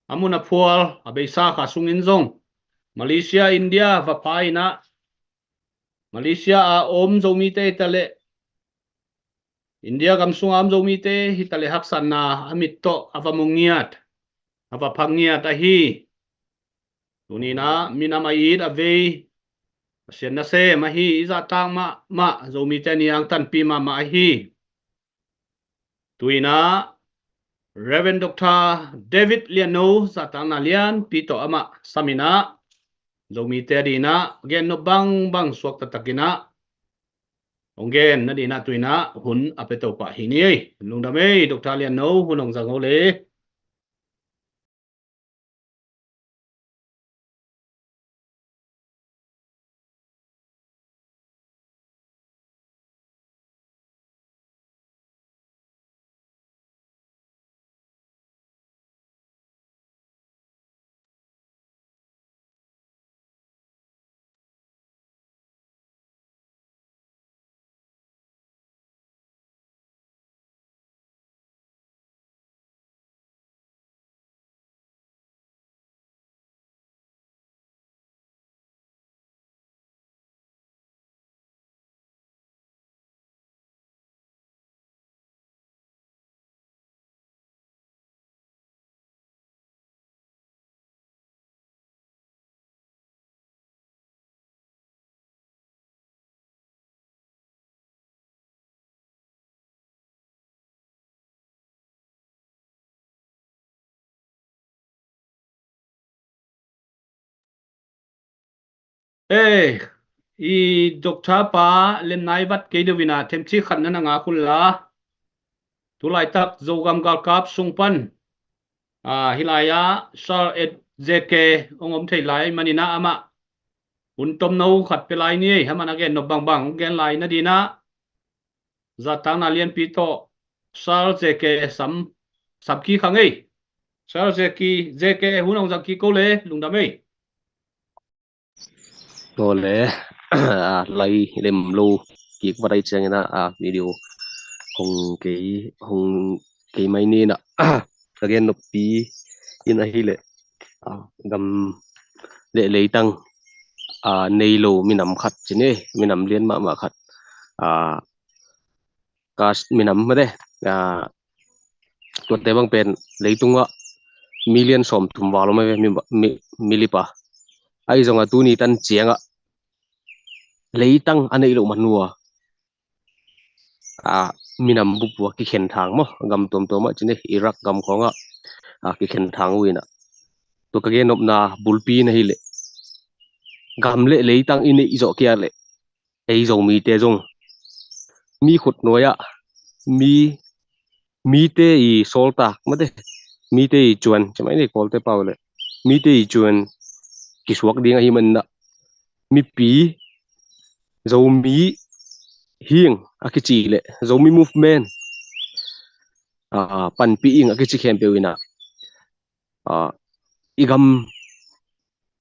a mun a phual a beisa kha sungin zong Malaysia, India va pha in ah Malaysia a om Zomite hi ta leh India gam sunga om Zomite hi ta leh haksatna a mit tawh a va mu ngiat, a va phak ngiat ahi. Tuni in ah minam a it a vei Pasian nasem ahi. I zahtak mahmah Zomite ni angtanpi mahmah ahi. Tuni in ah Reverend Doctor David Lianno zahtakna lianpi tawh amah sam in ah Zomite a ding in ah gennop bangbang suak taktak in ah hong gen na ding in ah tuni in ah hun a pia to pah hi ni ei. Lungdam ei, Doctor Lianno, hun hong zang o le. Ei, i Doctor pa lemnai vat kei deuh in ah themci khat na na ngak un la. Tulaitak Zogam galkap sung pan, ah, hih lai-ah Sir Ed J K hong om thei lai manin ah amah hun tomno khat pia lai ni ei. Amah na gennop bangbang hong gen lai na ding in ah zahtakna lianpi tawh Sir J K sam, sam kik hang ei. Sir J K, J K hun hong zang kik o le, lungdam ei. Tua le, a, lai lem lo kik vat ahih ciangin ah, a, video hong kei, hong kei mai ni in ah, ka gennoppi in ahih leh, a, gam le leitang, a, nei lo minam khat ci ni, minam lian mahmah khat, a, Kast minam mate, a, tuate bang pen leitungah million sawmthum val om a ve, mi, mi, milip a. Ahi zongah tuni tan ciangah leitang a neih loh man uh a, a, minam bup uh a kikhen thang maw, gam tuamtuam ah ci ni, Iraq gam khawngah, a, kikhen thang uh in ah. Tua ka gennopna bulpi in ahih leh gam le leitang i neih zawh kei a leh ei Zomite zong mi khutnuai-ah mi, mite i sawltak mate, mite i cuan, ci mai ni Kawlte pau le, mite i cuan kisuak ding ahih manin ah mipi Zomi hi ing a kici le Zomi movement, a, panpih ing a kici khempeuh in ah, a, i gam,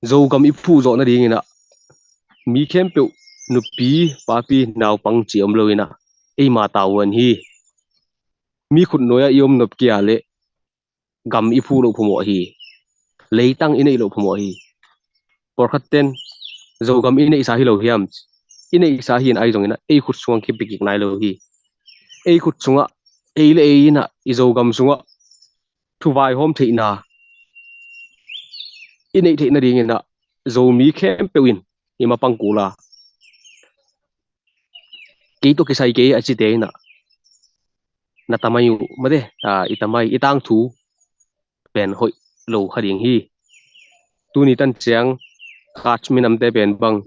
Zogam i phuh zawh nading in ah mi khempeuh nupi, papi, naupang ci om lo in ah eima tavuan hi. Mi khutnuai-ah i om nop kei a leh gam i phuh loh phamawh hi. Leitang i neih loh phamawh hi. Pawlkhat ten Zogam i neihsa hi lo hiam? I neihsa hi in ahi zongin ah ei khut sungah kipia kik nai lo hi. Ei khut sungah, ei le ei in ah i Zogam sungah thu vaihawm theihna i neih theih nading in ah Zomi khempeuh in i ma pang kul a, kei tawh kisai kei a cite in ah na tamai uh mate, a, i tamai, i tangthu pen hoih lo kha ding hi. Tuni tan ciang Kach minamte pen bang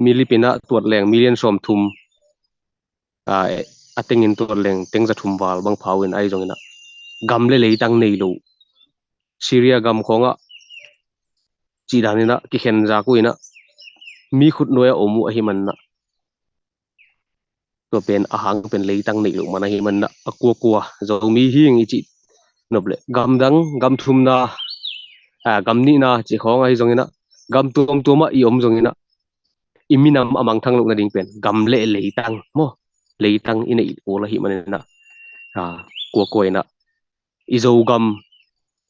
milip in ah tuat leng million sawmthum, a, a tengin tuat leng teng za thum val bang pha uh in ahi zongin ah gam le leitang nei lo Syria gam khawngah cih dan in ah kikhen zak uh in ah mi khutnuai-ah om uh ahih manin ah tua pen a hang pen leitang neih loh man ahih manin ah a kuakua Zomi hi ing i cih nop leh gam dang, gam thumna, a, gam nihna cih khawng ahi zongin ah gam tuamtuam ah i om zongin ah i minam a mangthang loh nading pen gam le leitang maw, leitang i neih kul ahih manin ah, a, kuakua in ah i Zogam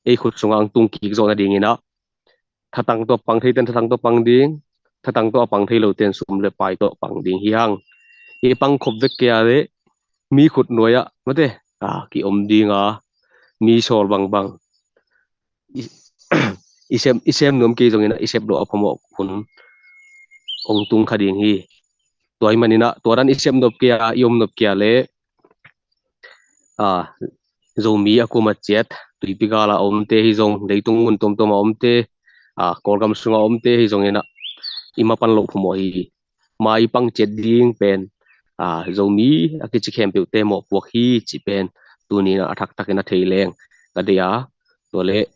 ei khut sungah hong tung kik zawh nadingin ah, thatang tawh pang theite'n thatang tawh pang ding, thatang tawh a pang thei lote'n sum le pai tawh pang ding hi hang. I pang khop vek kei a leh mi khut nuai ah mate, a, ki-om ding a, mi sawl bangbang i, i sem, i sem nuam kei zongin ah i sep loh a phamawh hun hong tung kha ding hi. Tua ahih manin ah tua dan i sep nop kei a, i om nop kei a leh, a, Zomi a kum a ciat, tuipi gal a omte hi zong, leitung mun tuamtuam a omte, a, Kawlgam sungah omte hi zongin ah i mapan loh phamawh hi. Ma i pang ciat ding pen, a, Zomi a kici khempeuhte mawhpuak hi cih pen tuni in ah a thaktakin a thei leng ka deih a, tua leh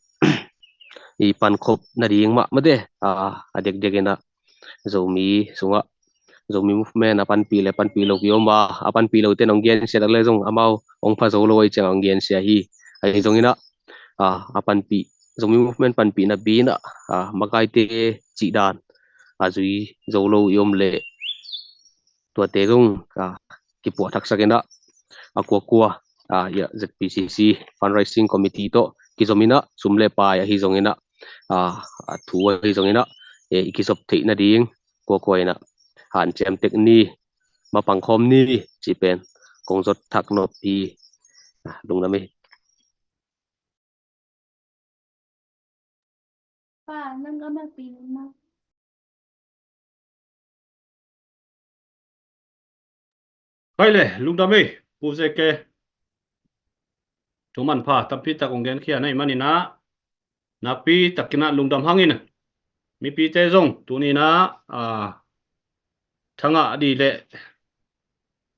i pankhop nading mah mate, a, a dekdek in ah Zomi sungah Zomi Movement a panpih le panpih lo ki om a, a panpih lote'n hong gensia tak le zong amau hong pha zo lo ahih ciang hong gensia hi. Ahi zongin ah, a, a panpih, Zomi Movement panpihna bi in ah, a, makaite cih dan a zui zo lo i om leh tuate zong, a, kipuahthaksak in ah, a, kuakua, a, ia, Z P C C Fundraising Committee tawh kizom in ah, sum le pai ahi zongin ah, a, a thu ahi zongin ah, e, i kizop theih nading kuakua in ah hanciam tek ni, mapang khawm ni cih pen kong zot thak nop hi. A, lungdam ei. Pa, nang ka ma pi ma. Hai le, lungdam ei, Pu Zeke. Thu manpha tampi tak hong genkhia na hih manin ah, nakpi takin ah lungdam hang in. Mipite zong tuni in ah, a, thangah dih le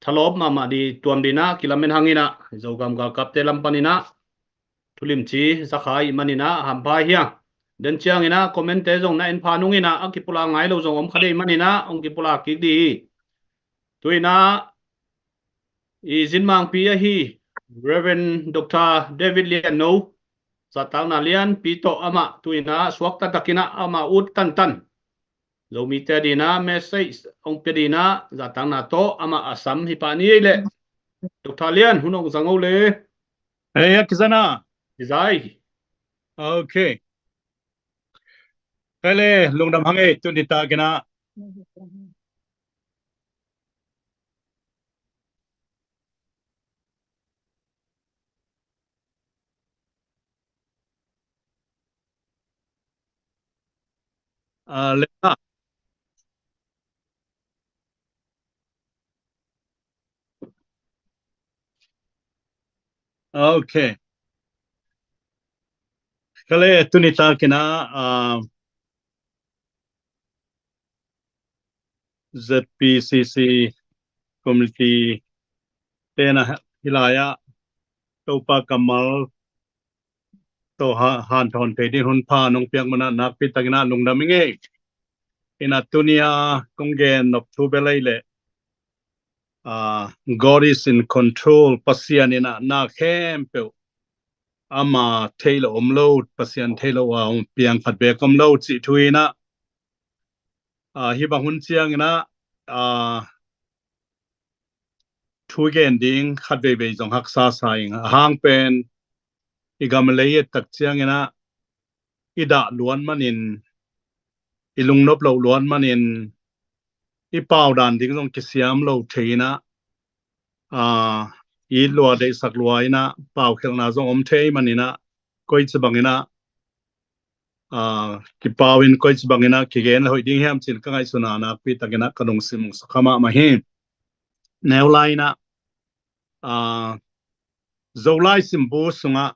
thalawp mahmah dih tuam dih in ah kilamen hang in ah, Zogam galkapte lam panin ah thulimci za kha ahih manin ah hampha hi hang. Den ciangin ah comment-te zong na en pha nung in ah, a kipulak ngai lo zong om kha ding ahih manin ah hong kipulak kik dih hi. Tu in ah i zinmangpi ahi Reverend Doctor David Lian No, zahtakna lianpi tawh amah tu in ah suakta takin ah amah ut tantan Zomite ading in ah message hong pia ding in ah zahtakna tawh amah a sam hi pah ni ei leh. Doctor Lian, hun hong zang o le. Ei, a kiza na? Kiza ei. Ok. Kei le, lungdam hang ei, tuni takin ah. A, le na. Ok. Kei le, tuni takin ah, a, Z P C C community te na hi lai ah Topa kammal tawh ha-, hanthawn thei ding hun pha nong piak man ah nakpi takin ah lungdam ing ei. In ah tuni a kong gen nop thu bel ei leh, a, God is in control, Pasian in ah na khempeuh ama theih loh om lo, Pasian theih loh a hong piang khat beek om lo cih thu in ah, a, hih bang hun ciangin ah, a, thu gen ding khat veivei zong haksa sa ing. A hang pen i gam lei et tak ciangin ah i dah luat manin, i lungnop loh luat manin, i pau dan ding zong kisiam lo thei in ah, a, i lua deihsak lua in ah, paukhelhna zong om thei manin ah, koici bangin ah, a, kipau in koici bangin ah kigen le hoih ding hiam cih ka ngaihsun a nakpi takin ah ka lungsim hong sa kha mahmah hi. Neu lai in ah, a, Zolai simbu sungah,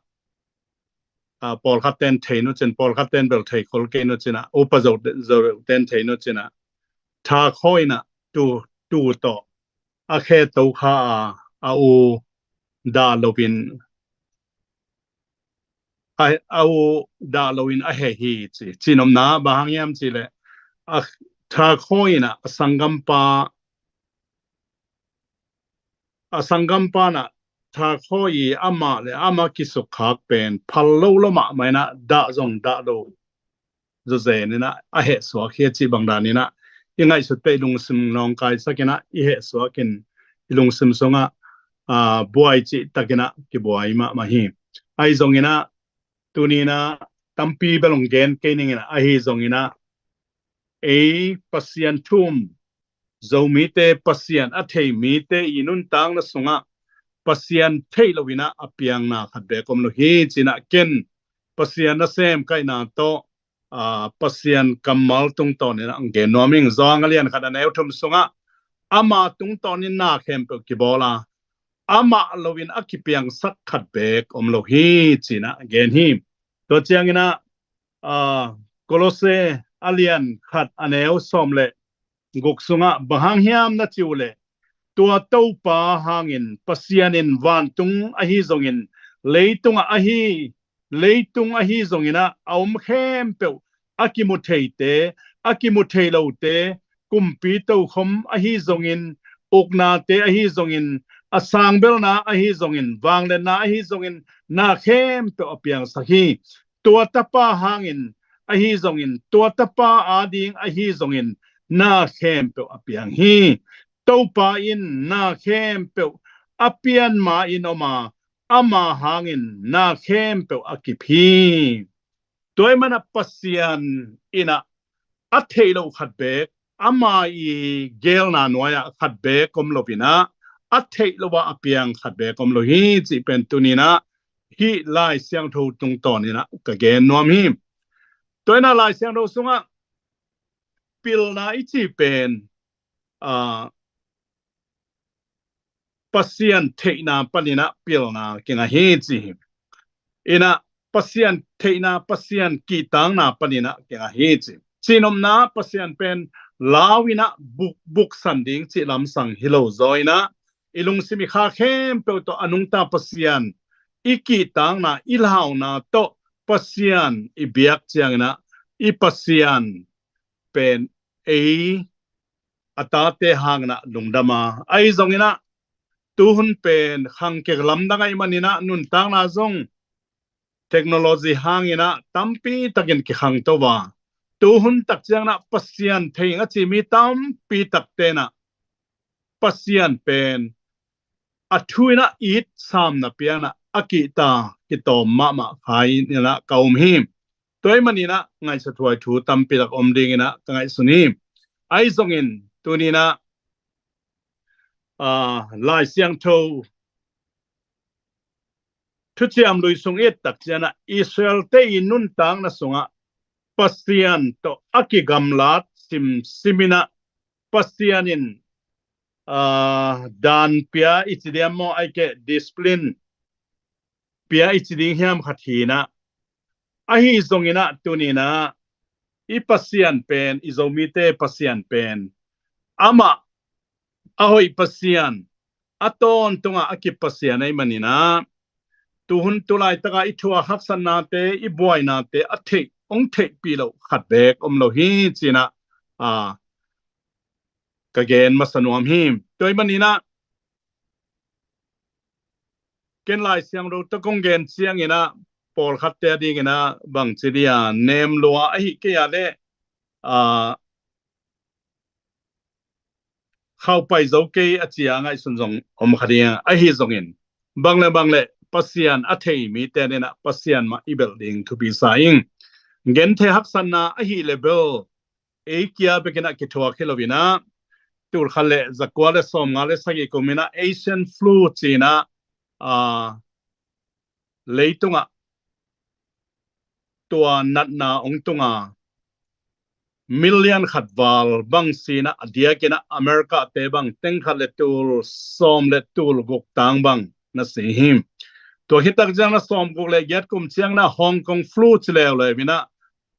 a, pawlkhat ten thei nu cin, pawlkhat ten bel thei khol kei nu cin ah, upa Zo, Zo ten thei nu cin ah, tha khawi in ah tu, tu tawh a khe to kha a, a u dah lo in, a, a u dah lo in a heh hi ci, ci nopna bang hang hiam cih leh, a, tha khawi in ah a sanggampa, a sanggampa in ah tha khawi i amah le amah kisukkhak pen phal lo lo mahmah in ah dah zong dah lo zawzen in ah a heh suak hi a cih bang dan in ah i ngaihsut peuh i lungsim nawngkaisak in ah, i hehsuak in i lungsim sungah, aa, buai cihtak in ah kibuai mahmah hi. Ahi zongin ah, tuni-in ah tampi bel hong gen kei ning in ah, ahi zongin ah ei Pasian thu-um Zomite, Pasian a thei mite i nuntakna sungah Pasian theih lo in ah a piangna khat beek om lo hi ci-in ah, ken Pasian nasem kaihna tawh, aa, Pasian kammal tungtawn in ah hong gen nuam ing. Johan a lian khat a neu thum sungah, ama tungtawn in na khempeuh kibawl a, amah lo in a kipiangsak khat beek om lo hi ci-in ah gen hi. Tua ciangin ah, aa, Kolose a lian khat a neu sawm le guk sungah bang hang hiam na cih uh leh, tua Topa hangin Pasian in vantung ahi zongin, leitungah ahi, leitung ahi zongin ah a om khempeuh, a kimu theite, a kimu thei lote, kumpi tokhom ahi zongin, uknate ahi zongin, a sangbelna ahi zongin, vangliatna ahi zongin, na khempeuh a piangsak hi. Tua Tapa hangin ahi zongin, tua Tapa ading ahi zongin, na khempeuh a piang hi. Topa in na khempeuh a pian ma-in om a, ama hangin na khempeuh a kip hi. Tua ahih manin ah Pasian in ah a theih loh khat beek, ama i geelna nuai-ah khat beek om lo in ah, a theih loh ah a piang khat beek om lo hi cih pen tuni-in ah hih Lai Siangtho tungtawn in ah ka gen nuam hi. Tua in ah Lai Siangtho sungah pilna i cih pen, aa, Pasian theihna panin ah pilna kingah hi ci hi. In ah Pasian theihna, Pasian kihtakna panin ah kingah hi ci. Cihnopna, Pasian pen lau in ah buk, buksan ding cih lamsang hi lo zaw in ah, i lungsim i kha khempeuh tawh a nungta Pasian i kihtakna, i launa tawh Pasian i biak ciangin ah, i Pasian pen ei a tate hangin ah lungdam a, ahi zongin ah tuhun pen khangkik lamdang ahih manin ah nuntakna zong technology hangin ah tampi takin kikhangto a, tuhun tak ciangin ah Pasian thei ing a ci mi tampi takte in ah Pasian pen a thu in ah it sam napi-in ah a kihta, kitawm mahmah kha in ah ka um hi. Tua ahih manin ah ngaihsut huai thu tampi tak om dingin ah ka ngaihsun hi. Ahi zongin tuni-in ah, aa, Lai Siangtho Thuciam Lui sung i et tak ciangin ah Israel-te i nuntakna sungah Pasian tawh a kigamlat simsim in ah, Pasian in, aa, dan pia i ci diam maw, ahih keh discipline pia i ci ding hiam khat hi in ah, ahi zongin ah tuni-in ah i Pasian pen, i Zomite Pasian pen amah a hoih Pasian, a tawntungah a kip Pasian ahih manin ah, tuhun tu laitakah i thuak haksatnate, i buainate a theih, hong theihpih loh khat beek om lo hi ci-in ah, aa, ka gen masa nuam hi. Tua ahih manin ah ken Lai Siangtho tawh kong gen ciangin ah pawlkhatte adingin ah bangci dia, nem lua ahih kei a leh, aa, khaupai zo kei a ci a ngaihsun zong om kha ding a, ahi zongin bang le bang le Pasian a thei mite in ah Pasian mah i belh ding thupi sa ing. Genthei haksatna ahih leh bel ei kia bekin ah kithuak hi lo in ah, tul khat le zakua le sawmnga le sagih kum in ah Asian flu ci-in ah, aa, leitungah tua natna hong tung a, million khat val bang si-in ah, a diakin ah America-te bang teng khat le tul sawm le tul guk tang bang na si hi. Tua khit tak ciangin ah sawmguk le giat kum ciangin ah Hong Kong flu ci leuleu in ah,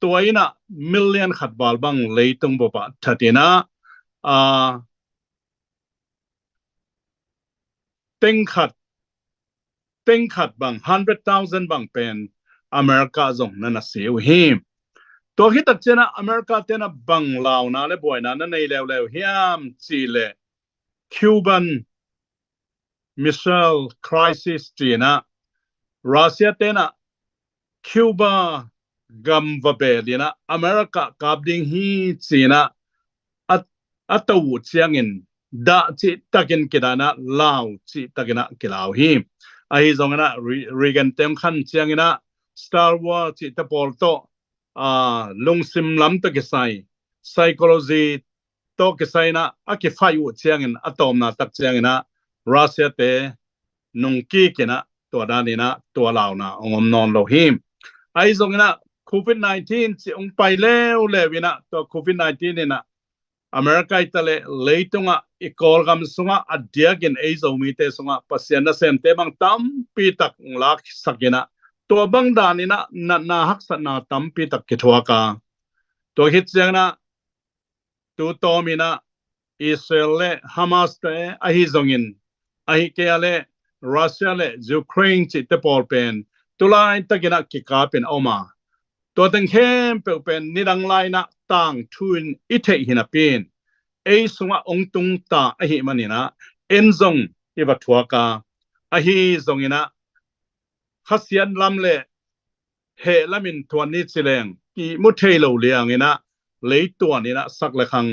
tua in ah million khat val bang leitung bup ah that in ah, aa, teng khat, teng khat bang, hundred thousand bang pen America zong na na si uh hi. Tua khit tak ciangin ah America-te in ah bang launa le buaina na nei leuleu hiam cih leh, Cuban Missile Crisis ci-in ah, Russia-te in ah Cuba gam va beel in ah America kap ding hi ci-in ah, a, a to uh ciangin dah cihtakin kidah in ah, lau cihtakin ah kilau hi. Ahi zongin ah Re-, Reagan te hong khan ciangin ah Star Wars cihte pawl tawh, aa, lungsim lam tawh kisai, psychology tawh kisai in ah a kifaih uh ciangin a tawpna tak ciangin ah Russia te nungkik in ah tua dan in ah tua launa hong om nawn lo hi. Ahi zongin ah Covid nineteen cih hong pai leuleu in ah tua Covid nineteen in ah America i ta leh leitungah i Kawlgam sungah a diakin ei Zomite sungah Pasian nasemte bang tampi tak hong laksak in ah tua bang dan in ah natna haksatna tampi tak kithuak a, tua khit ciangin ah tu tawm in ah Israel le Hamas te ahi zongin, ahi kei a leh Russia le Ukraine cihte pawl pen tu laitakin ah kikapin a om a, tua teng khempeuh pen nidang lai in ah tangthu in i theih hi napi in ei sungah hong tung ta ahih manin ah en zong i va thuak a, ahi zongin ah khasiat lam le heh lamin thuan ni ci leng ihmu thei lo liang in ah leituan in ah sak le khang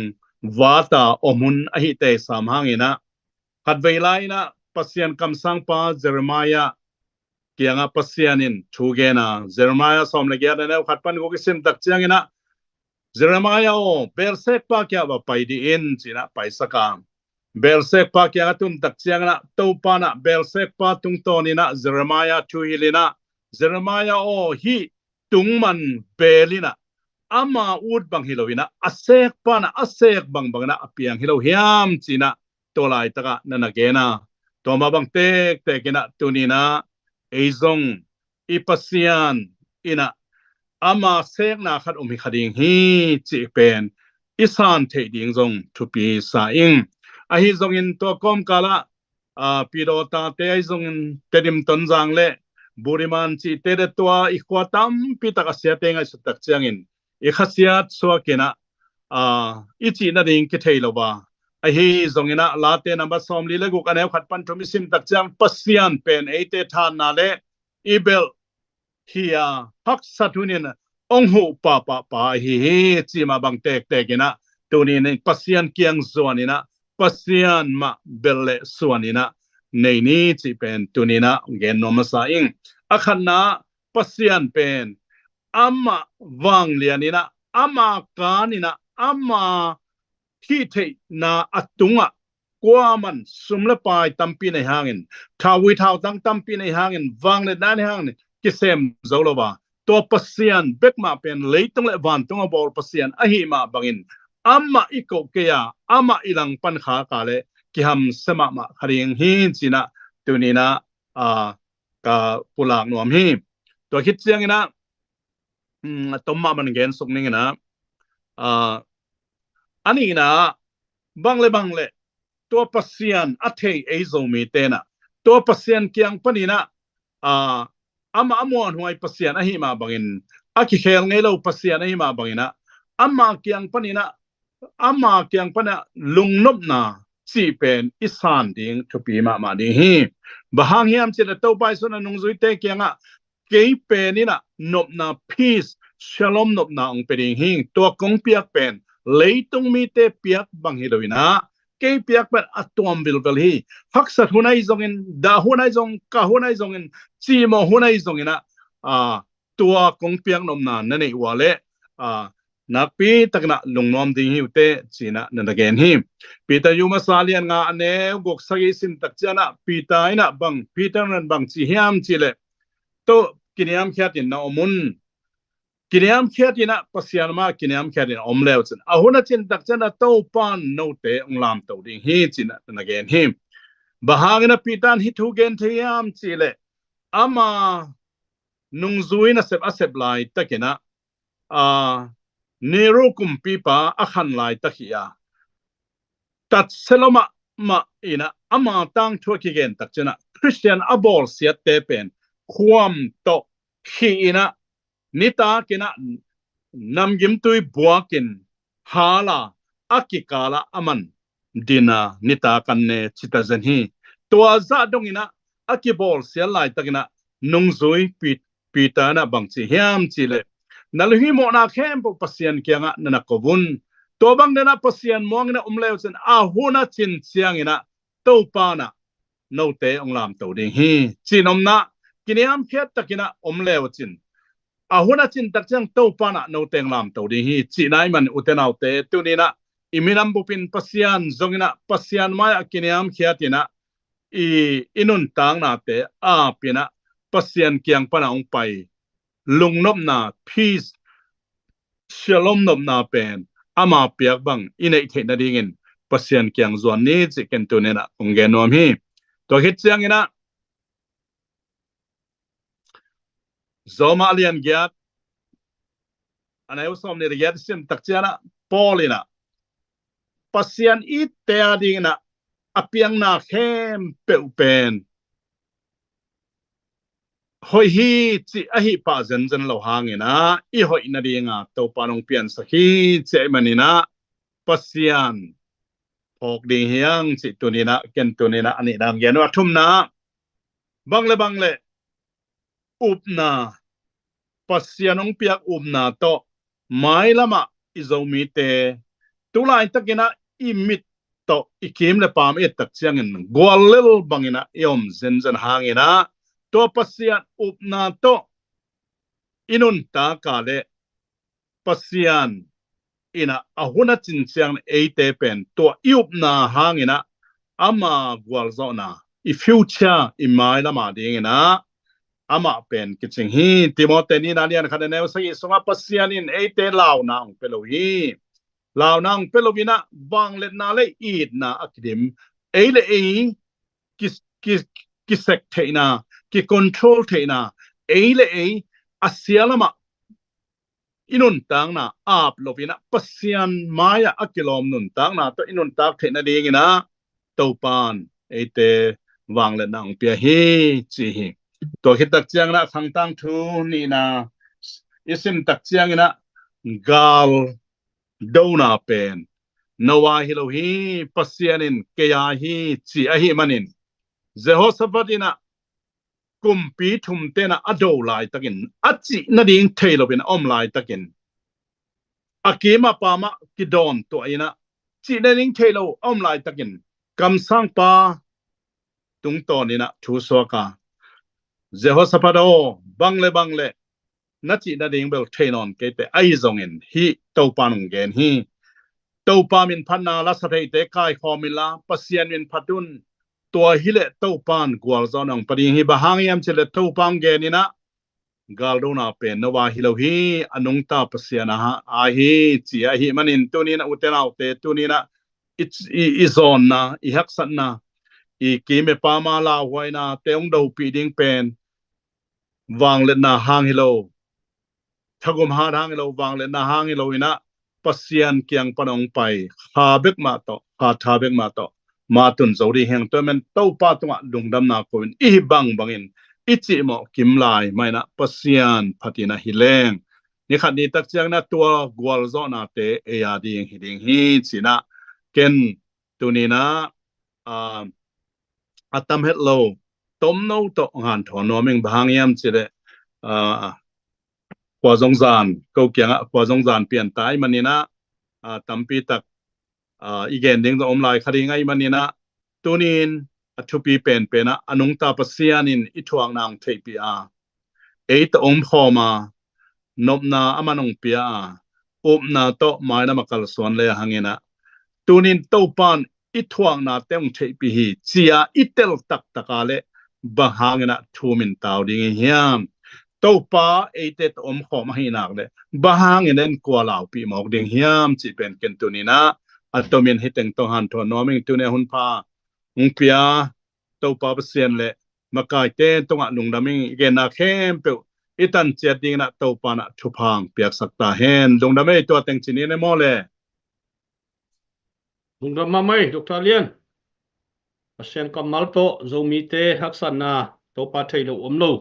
vata om hun ahihte sam hang in ah khatvei lai in ah Pasian kamsangpa Jeremiah kiangah Pasian in thu gen a, Jeremiah sawm le giat a neu khat pan guk i sim tak ciangin ah Jeremiah aw, belsekpa kiangah va pai dih in ci in ah paisak a, belsekpa kiangah tun tak ciangin ah Topa in ah belsekpa tungtawn in ah Jeremiah thu hilh in ah, Jeremiah aw, hih tungman bel in ah ama ut bang hi lo in ah a sekpa in ah a sek bangbang in ah a piang hi lo hiam ci in ah tua laitakah na na gen a, tua mah bang tektek in ah tuni in ah ei zong i Pasian in ah ama sekna khat om hi kha ding hi cih pen i san theih ding zong thupi sa ing. Ahi zongin tua kawmkal ah, aa, Pidawta te ahi zongin Tedim, Tonzang le Budiman cihte le tua i khua tampi tak a siate ngaihsut tak ciangin i khasiat suak in ah, aa, i cih nading kithei lo a, ahi zongin ah Late number sawmli le guk a neu khat pan thum i sim tak ciang Pasian pen eite thanna le i belh hi a, haksat hun in hong huh pahpah pa ahi hi cih mah bang tektek in ah tuni in Pasian kiang zuan in ah Pasian mah belh le suan in ah nei ni cih pen tuni in ah gen nuam masa ing. A khatna, Pasian pen amah vanglian in ah, amah kan in ah, amah hih theihna a tungah kuaman sum le pai tampi nei hangin, thauvui thautang tampi nei hangin, vangliatna nei hangin kisem zo lo a, tua Pasian bek mah pen leitung le vantung a bawl Pasian ahih mah bangin amah i koh kei a, amah i langpan khak a leh kihamsia mahmah kha ding hi ci in ah tuni in ah, aa, ka pulak nuam hi. Tua khit ciangin ah, um, a tom mah bang gen suk ning in ah, aa, a nihna ah bang le bang le tua Pasian a thei ei Zomite in ah tua Pasian kiang panin ah, aa, amah a muanhuai Pasian ahih mah bangin, a kikhel ngei lo Pasian ahih mah bangin ah ama kiang panin ah, ama kiang pan ah lungnopna cih pen i san ding thupi mahmah ding hi. Bang hang hiam cih leh Topa Jesu in ah nungzuite kiangah kei pen in ah nopna, peace, shalom nopna hong pia ding hi. Tua kong piak pen leitung mite piak bang hi lo in ah kei piak pen a tuam vilvel hi. Haksat hun ahi zongin, dah hun ahi zong, kah hun ahi zongin, cimawh hun ahi zongin ah, aa, tua kong piak nopna na neih uh a leh, aa, nakpi takin ah lungnuam ding hi uh teh ci in ah na na gen hi. Peter lian masa lian nga a neu guk sagih sim tak ciang ah Peter in ah bang, Peter in ah bang ci hiam cih leh, tua kiniamkhiat in na om un. Kiniamkhiat in ah Pasian mah kiniamkhiat in om leu cin, a hun a cin tak ciang ah Topa in note hong lamto ding hi ci in ah na na gen hi. Bang hangin ah Peter in hih thu gen thei hiam cih leh, ama nungzui nasep a sep laitakin ah, aa, Nero kumpipa a khan laitak hi a, tatsia lua mahmah in ah ama tangthu a kigen tak ciang ah Khristian a bawlsiatte pen khuam tawh khih in ah nitakin ah namgimtui buakin hal a, a kikal ah a man din a, nitak an ne ci ta zen hi. Tua zah dongin ah a kibawlsiat laitakin ah nungzui Pet-, Peter in ah bang ci hiam cih leh, na lunghihmawhna khempeuh Pasian kiangah na na ko un. Tua bang denah Pasian muangin a om leu cin a hun a cin ciangin ah Topa nah note hong lamto ding hi. Cih nopna kiniamkhiat takin ah om leu cin a hun a cin tak ciang Topa nah note hong lamto ding hi. Cihna ahih man ute naute, tuni nah i minam bupin Pasian zongin ah Pasian mai-ah kiniamkhiat in ah i, i nuntaknate apin ah Pasian kiang pan a hong pai lungnopna, peace, shalom nopna pen ama piak bang i neih theih nadingin Pasian kiang zuan ni cih ken tuni nah kong gen nuam hi. Tua khit ciangin ah Roma a lian giat, a neu sawm nih le giat i sim tak ciangin ah Paul in ah Pasian itte a dingin ah a piakna khempeuh pen hoih hi cih ahi pah zenzen lo hangin ah i hoih nadinga Topa hong piansak hi cih ahih manin ah Pasian phawk ding hi hang cih tuni nah ken tuni nah a nihna hong gen uh. A thumna, bang le bang le upna, Pasian hong piak upna tawh mailamah i Zomite tu laitakin ah i mit tawh i kim le paam i et tak ciangin guallel bangin ah i om zenzen hangin ah tua Pasian upna tawh i nuntak a le Pasian in ah a hun a cin ciang eite pen tua i upna hangin ah ama gualzawhna, i future, i mailam a dingin ah amah pen kicing hi. Timote nihna lian khat a neu sagih sungah Pasian in eite launa hong pia lo hi. Launa hong pia lo in ah vangliatna le itna a kidim, ei le ei ki, ki, kisek theihna, kicontrol theihna, ei le ei a sia lamah i nuntakna ap lo in ah Pasian mai-ah a kilawm nuntakna tawh i nuntak theih nadingin ah Topan eite vangliatna hong pia hi ci hi. Tua khit tak ciangin ah Khangtang Thu nihna i sim tak ciangin ah gal dona pen Noah hi lo hi, Pasian in kei a hi ci ahih manin Jehoshaphat in ah kumpi thumte in ah a do laitakin, a cih nading thei loin a om laitakin, a kim a paam ah kidawn tuah in ah cih nading thei lo a om laitakin kamsangpa tungtawn in ah thu suak a, Jehoshaphat aw, bang le bang le na cih nading bel thei nawn kei teh, ahi zongin hih Topa in hong gen hi. Topa min phatna la sa theite kaikhawm inla Pasian min phat un. Tua hileh Topan gualzawhna hong pia ding hi. Bang hang hiam cih leh Topa hong gen in ah galdona pen Noah hi lo hi, a nungta Pasian a, a hi ci ahih manin tuni in ah ute naute, tuni in ah i, i, i zawnna, i haksatna, i kim i paam a lauhuainate hong dopih ding pen vangliatna hang hi lo, thagum hat hang hi lo, vangliatna hang hi lo in ah Pasian kiang pan hong pai kha bek mah tawh, kha tha bek mah tawh ma tun zo ding hi hang. Tua ahih manin Topa tungah lungdamna ko in, i hih bangbangin i cihmawh kim lai mah in ah Pasian phat in ah hi leng, ni khat ni tak ciangin ah tua gualzawhnate ei a ding hi ding hi ci in ah ken tuni in ah, a, a tam het lo tomno tawh hanthawn nuam ing. Bang hang hiam cih leh, a, kua zong zan, ko kiangah kua zong zan pian ta ahih manin ah, a, tampi tak, a, i gen ding zong om lai kha ding ahih manin ah, tuni in a thupi penpen ah a nungta Pasian in i thuakna hong theihpih a, ei tawh om khawm a, nopna aman hong pia a, upna tawh mailam a kalsuan le hang in ah, tuni in Topan i thuaknate hong theihpih hi ci a i tel taktak a leh bang hang in ah thum in tau ding i hiam? Topa eite tawh om khawm ahih nak leh bang hang in ah kua laupih mawk ding hiam cih pen ken tuni in ah a tomin hih teng tawh hanthawn nuam ing. Tuni a hun pha hong pia Topa Pasian le makaite tungah lungdam ing. I genna khempeuh i tan ciat ding in ah Topa in ah thupha hong piaksak ta hen. Lungdam ei, tua teng ci ni e maw le. Lungdam mahmah ei, Doctor Lian. Pasian kammal tawh Zomite haksatna Topa thei lo om lo.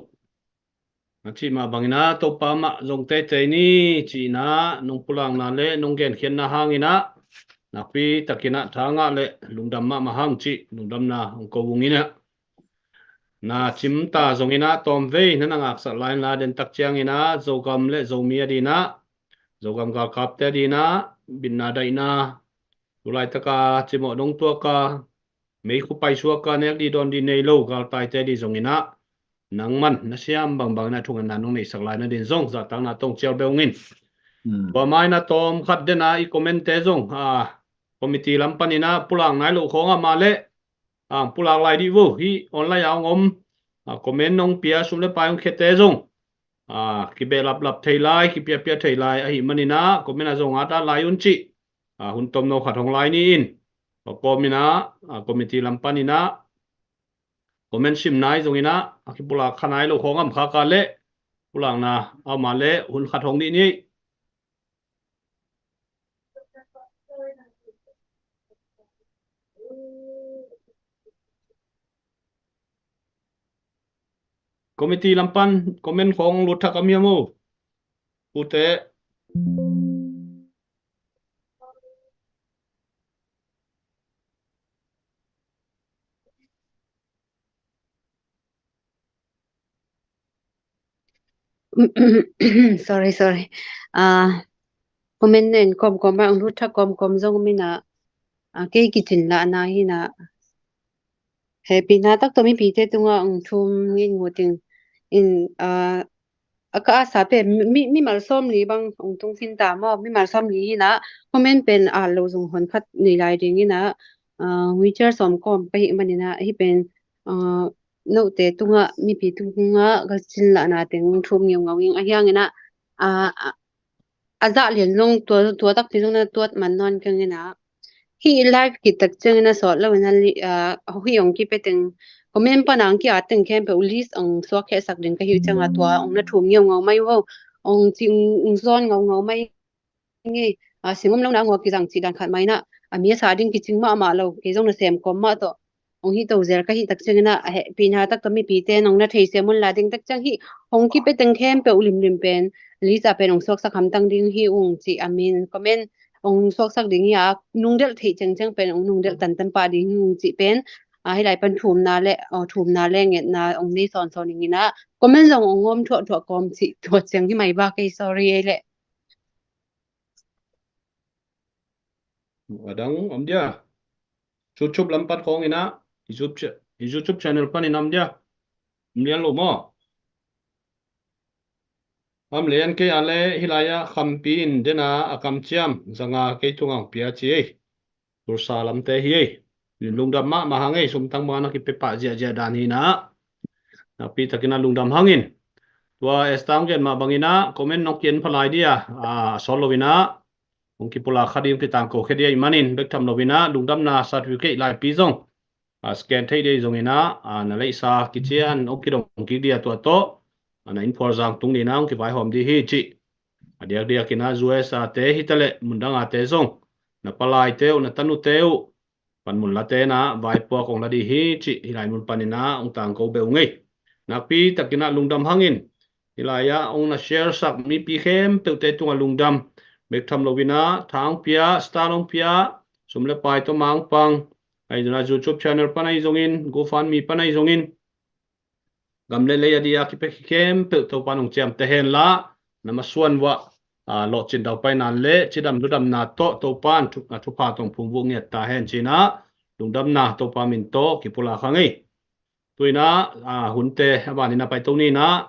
Na cih mah bangin ah Topa mah zong teitei ni ci in ah nong pulakna le nong genkhiatna hangin ah nakpi takin ah tha ngah le lungdam mahmah hang cih lungdamna hong ko ung in ah, na cimta zongin ah tawmvei na na ngaksak lai in la, den tak ciangin ah Zogam le Zomi a ding in ah, Zogam galkapte a ding in ah, bitna daihna, tu laitaka cimawh dong tuaka, meikhu paisuaka, nek dih dawn dih nei lo galtaite dih zonginah, nangman na siam bangbangin a thungetna nong neihsak lai nadin zong zahtakna tawng cial beuh ungin. Tua maina tawm khat dena i comment-te zong a committee lam paninah pulak nai loh khawng amah leh ang pulak lai dih vo. Hih online a hong om a comment nong pia sum le pai hong khiate zong a kibehlaplap thei lai, kipiapia thei lai ahih maninah comment a zong at at lai un cih a hun tomno khat hong lai ni in. Tua kawminah a committee lam paninah comment sim nai zonginah a kipulak kha nai loh khawng am khaka leh pulakna a om a leh hun khat hong dih ni. Committee lam pan comment khawng lut thak a miam o. Ute. Sorry, sorry. Ah, comment nen kawmkawm ah, ang lut thak kawmkawm zong om inah, ah, kei kicin lahna hinah. Hehpihna tak tawh mipite tungah ang thum ngin ngut ing in, ah, a ka asa pen mi, mi, mimal sawmli bang ong tung khin ta maw, mimal sawmli hinah, comment pen a lo zong hon khat nei lai ding inah, ah, wheelchair sawm kawm ka hih maninah, hih pen, ah, note tungah, mipi tungah ka cin lahna teng thum ngeungau ing a hianginah, ah, ah, a zah lian zong tua, tua takpi zong na tuat man nawn keng inah. Hih live kitak ciangin a sawt lo in a li-, ah, hih ong kipe teng comment pana ang ki-at teng khempeuh list ang suak khehsak ding ka hih cianga tua ong na thum ngeungau mai uh ho. Ong ci ong, ong zawn ngaungau mai nge. Ah, singum lo na ngua kizang cih dan khat mah inah a mi a sa ding kicing mahmah lo, kei zong na sem kawm mah tawh ong hih to zel ka hih tak ciangin ah, a hehpihna tak tawh mipite nong na thei sem un la ding tak ciang hih hong kipe teng khempeuh limlim pen list ah pen ong suaksak hamtang ding hi ung cih a min comment ong suaksak ding hi a, nungdelh theih ciangciang pen ong nungdelh tantan pah ding hi ung cih pen, ah, hih lai pan thumna le, oh, thumna le ngetna ong nei sawnsawn ing inah comment zong ong om thuahthuah kawm cih tua ciang hi mai ba kei sorry ei leh. A dang om dia. YouTube lam pat khawng inah, i YouTube cha-, i YouTube channel panin om dia. Om lian lo maw? Om lian kei a le hih lai-ah khampi in dena a kamciam zanga kei tungah pia ci ei. Tulsa lamte hi ei. Lungdam mahmah hang ei, sumtang bangin a kipe pah ziahziah dan hinah. Nakpi takin a lungdam hangin. Tua Esther hong gen mah banginah comment nong ki-en pha lai dia, a, a sawt lo inah hong kipulak kha ding, hong kitangko kha ding ahih manin bek tham lo inah lungdamna certificate laipi zong, a, scan theih ding zonginah, a, na leihsa kician hong kidong kik dia tua tawh, a, na innphual zang tung dinah hong kivaihawm ding hi cih. A diakdiakinah U S A te hitaleh mundang a te zong na palaite uh, na tanute uh panmun late na vaipuak ong la dih hi cih hih lai mun paninah ong tangko beuh ung ei. Nakpi takinah lungdam hangin hih lai-ah ong na share sak mipi khempeuhte tungah lungdam. Bek tham lo inah tha ong pia, star ong pia, sum le pai tawh mang pang, ahi zongin a YouTube channel pan ahi zongin, GoFundMe pan ahi zongin, gam le lei a dia kipe khempeuh Topa nong ciamteh hen la, na masuan uah, a, lawhcin daupai nan le cidam ludamna tawh Topa in thu-, a, thupha tawh phungvuh ngiat ta hen cinah lungdamna Topa min tawh kipulak hang ei. Tuinah, a, hunte a banin a paito ninah,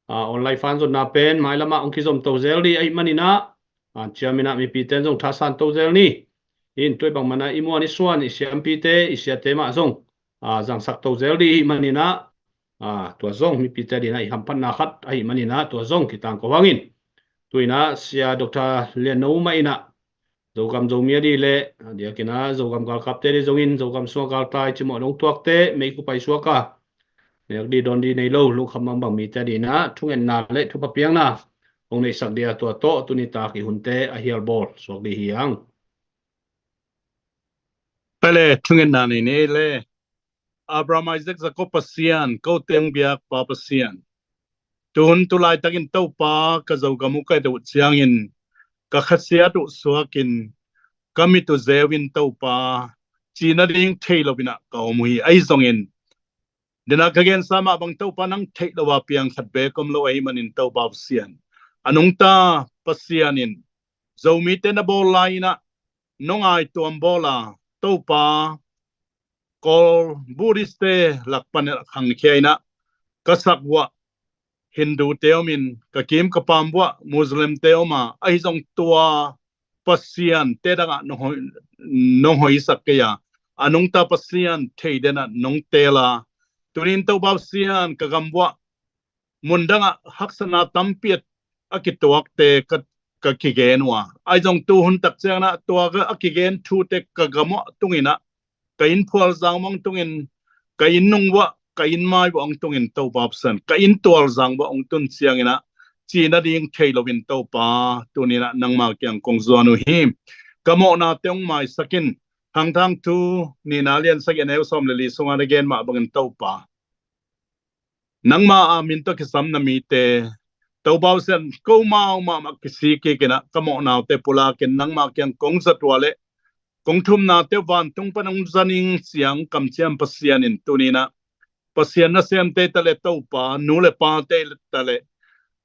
a, online fan zonna pen mailamah ong kizom to zel dih ahih maninah, a, ciaminah mipite in zong thasan to zel ni. In tuai bangmana i muan i suan i siampite i siate mah zong, a, zangsak to zel dih ahih maninah, a, tua zong mipite dinah i hamphatna khat ahih maninah tua zong kitangko hangin. Tuinah Sia Doctor Lian No mah inah Zogam Zomi a dih le a diakinah Zogam galkapte dih zongin Zogam sunga galtai cimawh dong tuakte meikhu paisuaka, nek dih dawn dih nei lo lungkham bangbang mite dinah thungetna le thupha piakna ong neihsak dia tua tawh tuni tak i hunte a hial bawl suak dih hi hang. Pale thungetna nei ni le. Abraham, Isaac, Jacob Pasian, ko teng biak Pa Pasian. Tuhun tu laitakin Topa ka Zogam uh ka et uh ciangin ka khasiat uh suakin ka mit uh zeu in Topa cihna ding thei lo inah ka om uh hi. Ahi zongin dena ka gensa mah bang Topa nang theih lo a piang khat beek om lo ahih manin Topa Pasian, a nungta Pasian in Zomite na bawl lai-in ah nong aituam bawl a, Topa, Kawl Buddhist-te lak panin ah khangkhia-in ah ka sak uah Hindu-te om in, ka kim ka pam uah Muslim-te om a, ahi zong tua Pasian-te dang ah nong hoi, nong hoisak kei a, a nungta Pasian thei den ah nong teel a, tunin Topa Pasian ka gam uah mun dang ah haksatna tampi a kituakte ka, ka kigen uh a, ahi zong tu hun tak ciangin ah tua ka, a kigen thute ka gam uah tungin ah, ka inn phualzang uah tungin, ka inn nung uah, ka inn mai uah tungin Topa Pasian, ka inn tualzang uah hong tun ciangin ah, cih nading thei loin Topa, tunin ah nangma kiang kong zuan uh hi. Ka mawhnate hong maisak in. Hangthang thu nihna lian sagih, a neu sawm le li sungah na gen mah bangin Topa, nangma a min tawh kisam na mite, Topa Pasian, ko mau mahmah kisik kik in ah ka mawhnaute pulakin nangma kiang kong zat uh a leh, kong thumnate uh vantung pan hong za ning ci-a kamciam Pasian in tunin ah, Pasian nasemte hi ta leh Topa, nu le pate hi ta leh,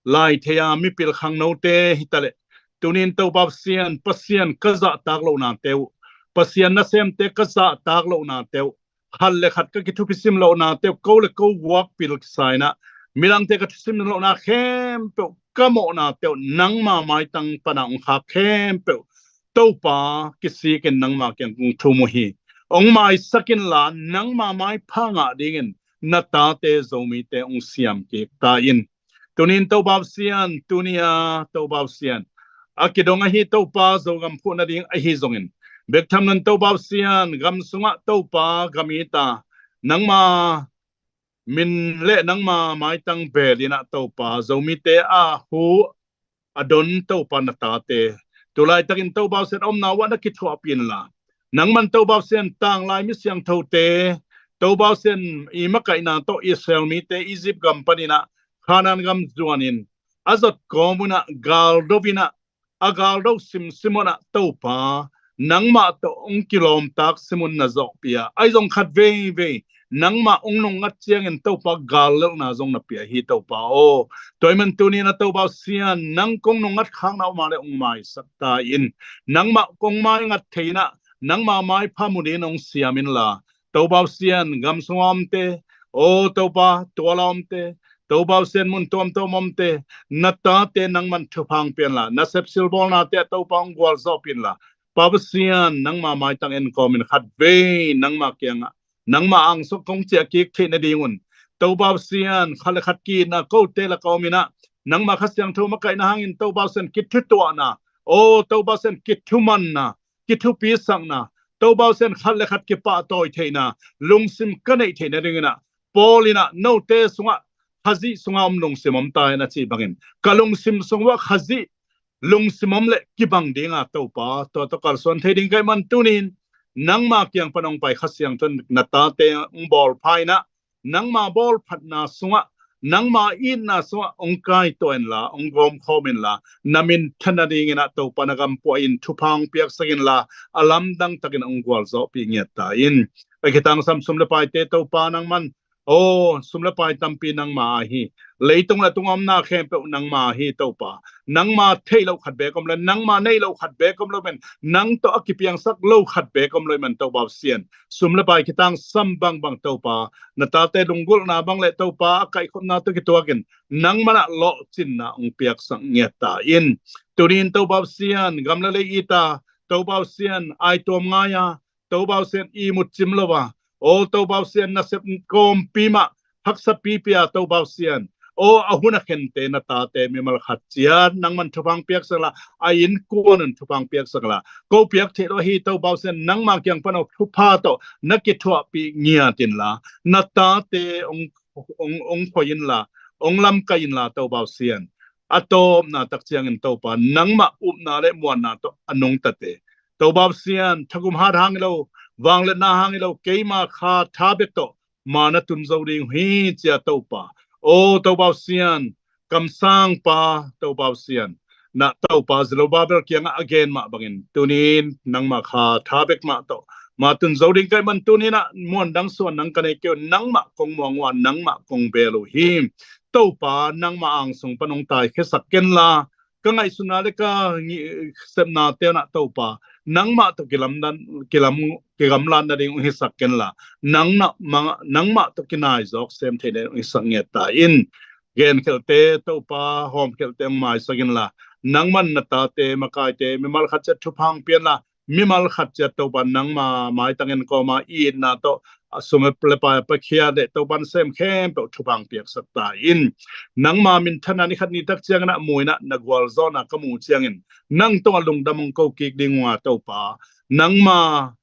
laithei a mipil khangnote hi ta leh, tunin Topa Pasian, Pasian ka zahtak lohnate uh, Pasian nasemte ka zahtak lohnate uh, khat le khat ka kithupisim lohnate uh, ko le ko guak pil kisa-in ah, midangte ka thusim lohna khempeuh, ka mawhnate uh nangma maitang pan ah hong khak khempeuh, Topa, kisikin nangma kiang kong thum uh hi. Hong maisak inla, nangma maipha ngah dingin na tate Zomite hong siam kik ta in. Tunin Topa Pasian, tuni a Topa Pasian, a kidong ahi Topa, Zogam phuh nading ahi zongin, bek tham loin Topa Pasian, gam sungah Topa, gam it a, nangma min le nangma maitang bel in ah Topa, Zomite a hu a don Topa na tate, tu laitakin Topa Pasian omna uah na kithuahpih inla, nangman Topa Pasian tanglai mi siangthote, Topa Pasian i makaihna tawh Israel mite Egypt gam panin ah Canaan gam zuanin, a zot kawm un ah galdo in ah, a galdo simsim un ah Topa, nangmah tawh hong kilawmtak sim un na zawhpih a, ahi zong khat veivei nangmah hong nungngat ciangin Topa, gallelhna zong na pia hi Topa aw. Tua ahih man tunin ah Topa Pasian, nang kong nungngat khakna om a leh hong maisak ta in. Nangmah kong maingat thei in ah, nangma maipha mu dingin hong siam inla, Topa Pasian, gam sungah omte, aw Topa, tual a omte, Topa Pasian, mun tuamtuam omte, na tate nangman thupha hong pia inla, nasep silbawlnate ah Topa hong gualzawhpih inla, Pa Pasian, nangma maitang en kawmin khat vei nangma kiangah, nangma angsung kong ciah kik theih nadingun, Topa Pasian, khat le khat ki-itna kote lakah om in ah, nangma Kha Siangtho makaihna hangin Topa Pasian kithutuahna, aw Topa Pasian kithumanna, kithupisakna, Topa Pasian, khat le khat kipahtawi theihna, lungsim ka neih theih nadingin ah, Paul in ah note sungah, Khazih sungah om lungsim om ta hen a cih bangin, ka lungsim sung uah Khazih lungsim om leh kibang ding a Topa, tua tawh kalsuan thei ding ka hih man tunin, nangma kiang pan hong pai Kha Siangtho in na tate hong bawlpha in ah, nangma bawlphatna sungah, nangma itna sungah hong kaituah inla, hong gawmkhawm inla, na minthan nadingin ah Topa na gam puah in thupha hong piaksak inla, a lamdang takin hong gualzawhpih ngiat ta in. A kitangsam sum le paite Topa nangman, aw, sum le pai tampi nangma a hi. Leitung le tung a omna khempeuh nangma a hi Topa. Nangma theih loh khat beek om lo, nangma neih loh khat beek om lo ahih man, nang tawh a kipiangsak lo khat beek om lo ahih man Topa Pasian, sum le pai kitangsam bangbang Topa, na tate lunggulhna bang le Topa a kaihkhopna tawh kituakin nangman ah lawhcinna hong piaksak ngiat ta in. Tunin Topa Pasian, gam le lei it a, Topa Pasian, aituam ngai a, Topa Pasian, ihmut cim lo a, aw Topa Pasian, nasep kawmpi mah haksa pipi a Topa Pasian, aw a hun a khente na tate mimal khat ciat nangman thupha hong piaksak la, a innkuan un thupha hong piaksak la, ko piak theih lo ahi Topa Pasian, nangma kiang pan aw thupha tawh na kithuahpih ngiat inla, na tate hong, hong, hong khoi inla, hong lamkaih inla Topa Pasian, a tawpna tak ciangin Topa nangmah upna le muanna tawh a nungtate, Topa Pasian, thagum hat hang hi lo, vangliatna hang hi lo, keima Kha tha bek tawh ma na tun zo ding uh hi ci a Topa, aw Topa Pasian, kamsangpa Topa Pasian, na Topa Zerubbabel kiangah a gen mah bangin tunin nangma Kha tha bek mah tawh ma tun zo ding ka hih man tunin ah muan dang suan dang ka nei kei uh, nangmah kong muang uh a, nangmah kong bel uh hi. Topa, nangma angsung pan hong taikhiasak kenla, ka ngaihsutna le ka ngi- sepnate un ah Topa, nangmah tawh kilamdan, kilam, kigamlat nading hong hisak kenla, nangmah, nangmah tawh kinaizawk sem thei nading hong hisak ngiat ta in. Genkhelhte Topa, hawmkhelhte hong maisak inla, nangman na tate, makaite, mimal khat ciat thupha hong pia inla, mimal khat ciat Topa nangma maitang in kawma i itna tawh a sum le pai a pakhia le Topa na sem khempeuh thupha hong piaksak ta in. Nangma minthanna ni khat ni tak ciangin ah mu in ah na gualzawhna ka mu ciangin nang tungah lungdam hong ko kik ding uh a Topa, nangma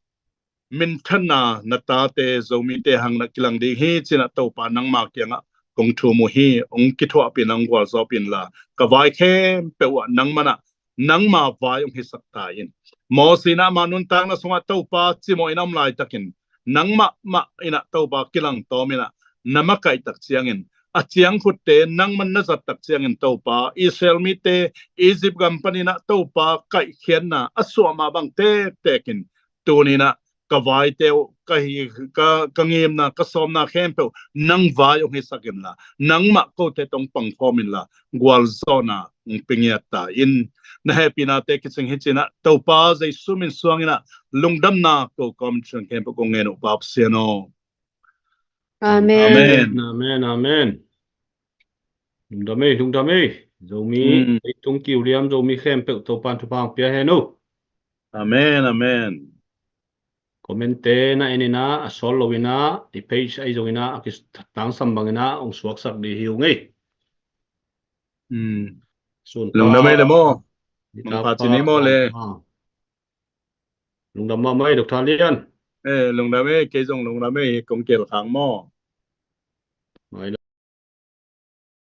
minthanna na tate Zomite hang na kilang ding hi ci-in ah Topa nangma kiangah kong thum uh hi. Hong kithuahpih in, hong gualzawhpih inla, ka vai khempeuh uh ah nangman ah nangma vai hong hisak ta in. Moses in ah ama nuntakna sungah Topa cimawh in a om laitakin nangmah mah in ah Topa kilang tawm in ah na makaih tak ciangin, a ciangkhutte nangman na zat tak ciangin Topa, Israel mite Egypt gam panin ah Topa kaihkhiatna a suah mah bang tektekin tuni in ah ka vaite uh, ka hi, ka, ka ngimna, ka sawmna khempeuh nang vai hong hisak inla, nangmah kote tawh hong pangkhawm inla, gualzawhna hong pia ngiat ta in. Na hehpihnate kicing hi ci-in ah Topa Jesu min suangin ah lungdamna ko kawm in khempeuh kong ngen uh, Pa Pasian aw. Amen. Amen. Amen, amen. Lungdam ei, lungdam ei. Zomi, mm, ei tung kiu liam Zomi khempeuh Topan thupha hong pia hen uh. Amen, amen. Comment-te na en in ah, a sawt lo in ah, i page ahi zongin ah, a kitangsam bangin ah hong suaksak ding hi ung ei. Mm. Sun lungdam ei le maw. Mangpha ci ni maw le. Lungdam mahmah ei, Doctor Lian. Eh, lungdam ei, kei zong lungdam ei, kong kial khak maw.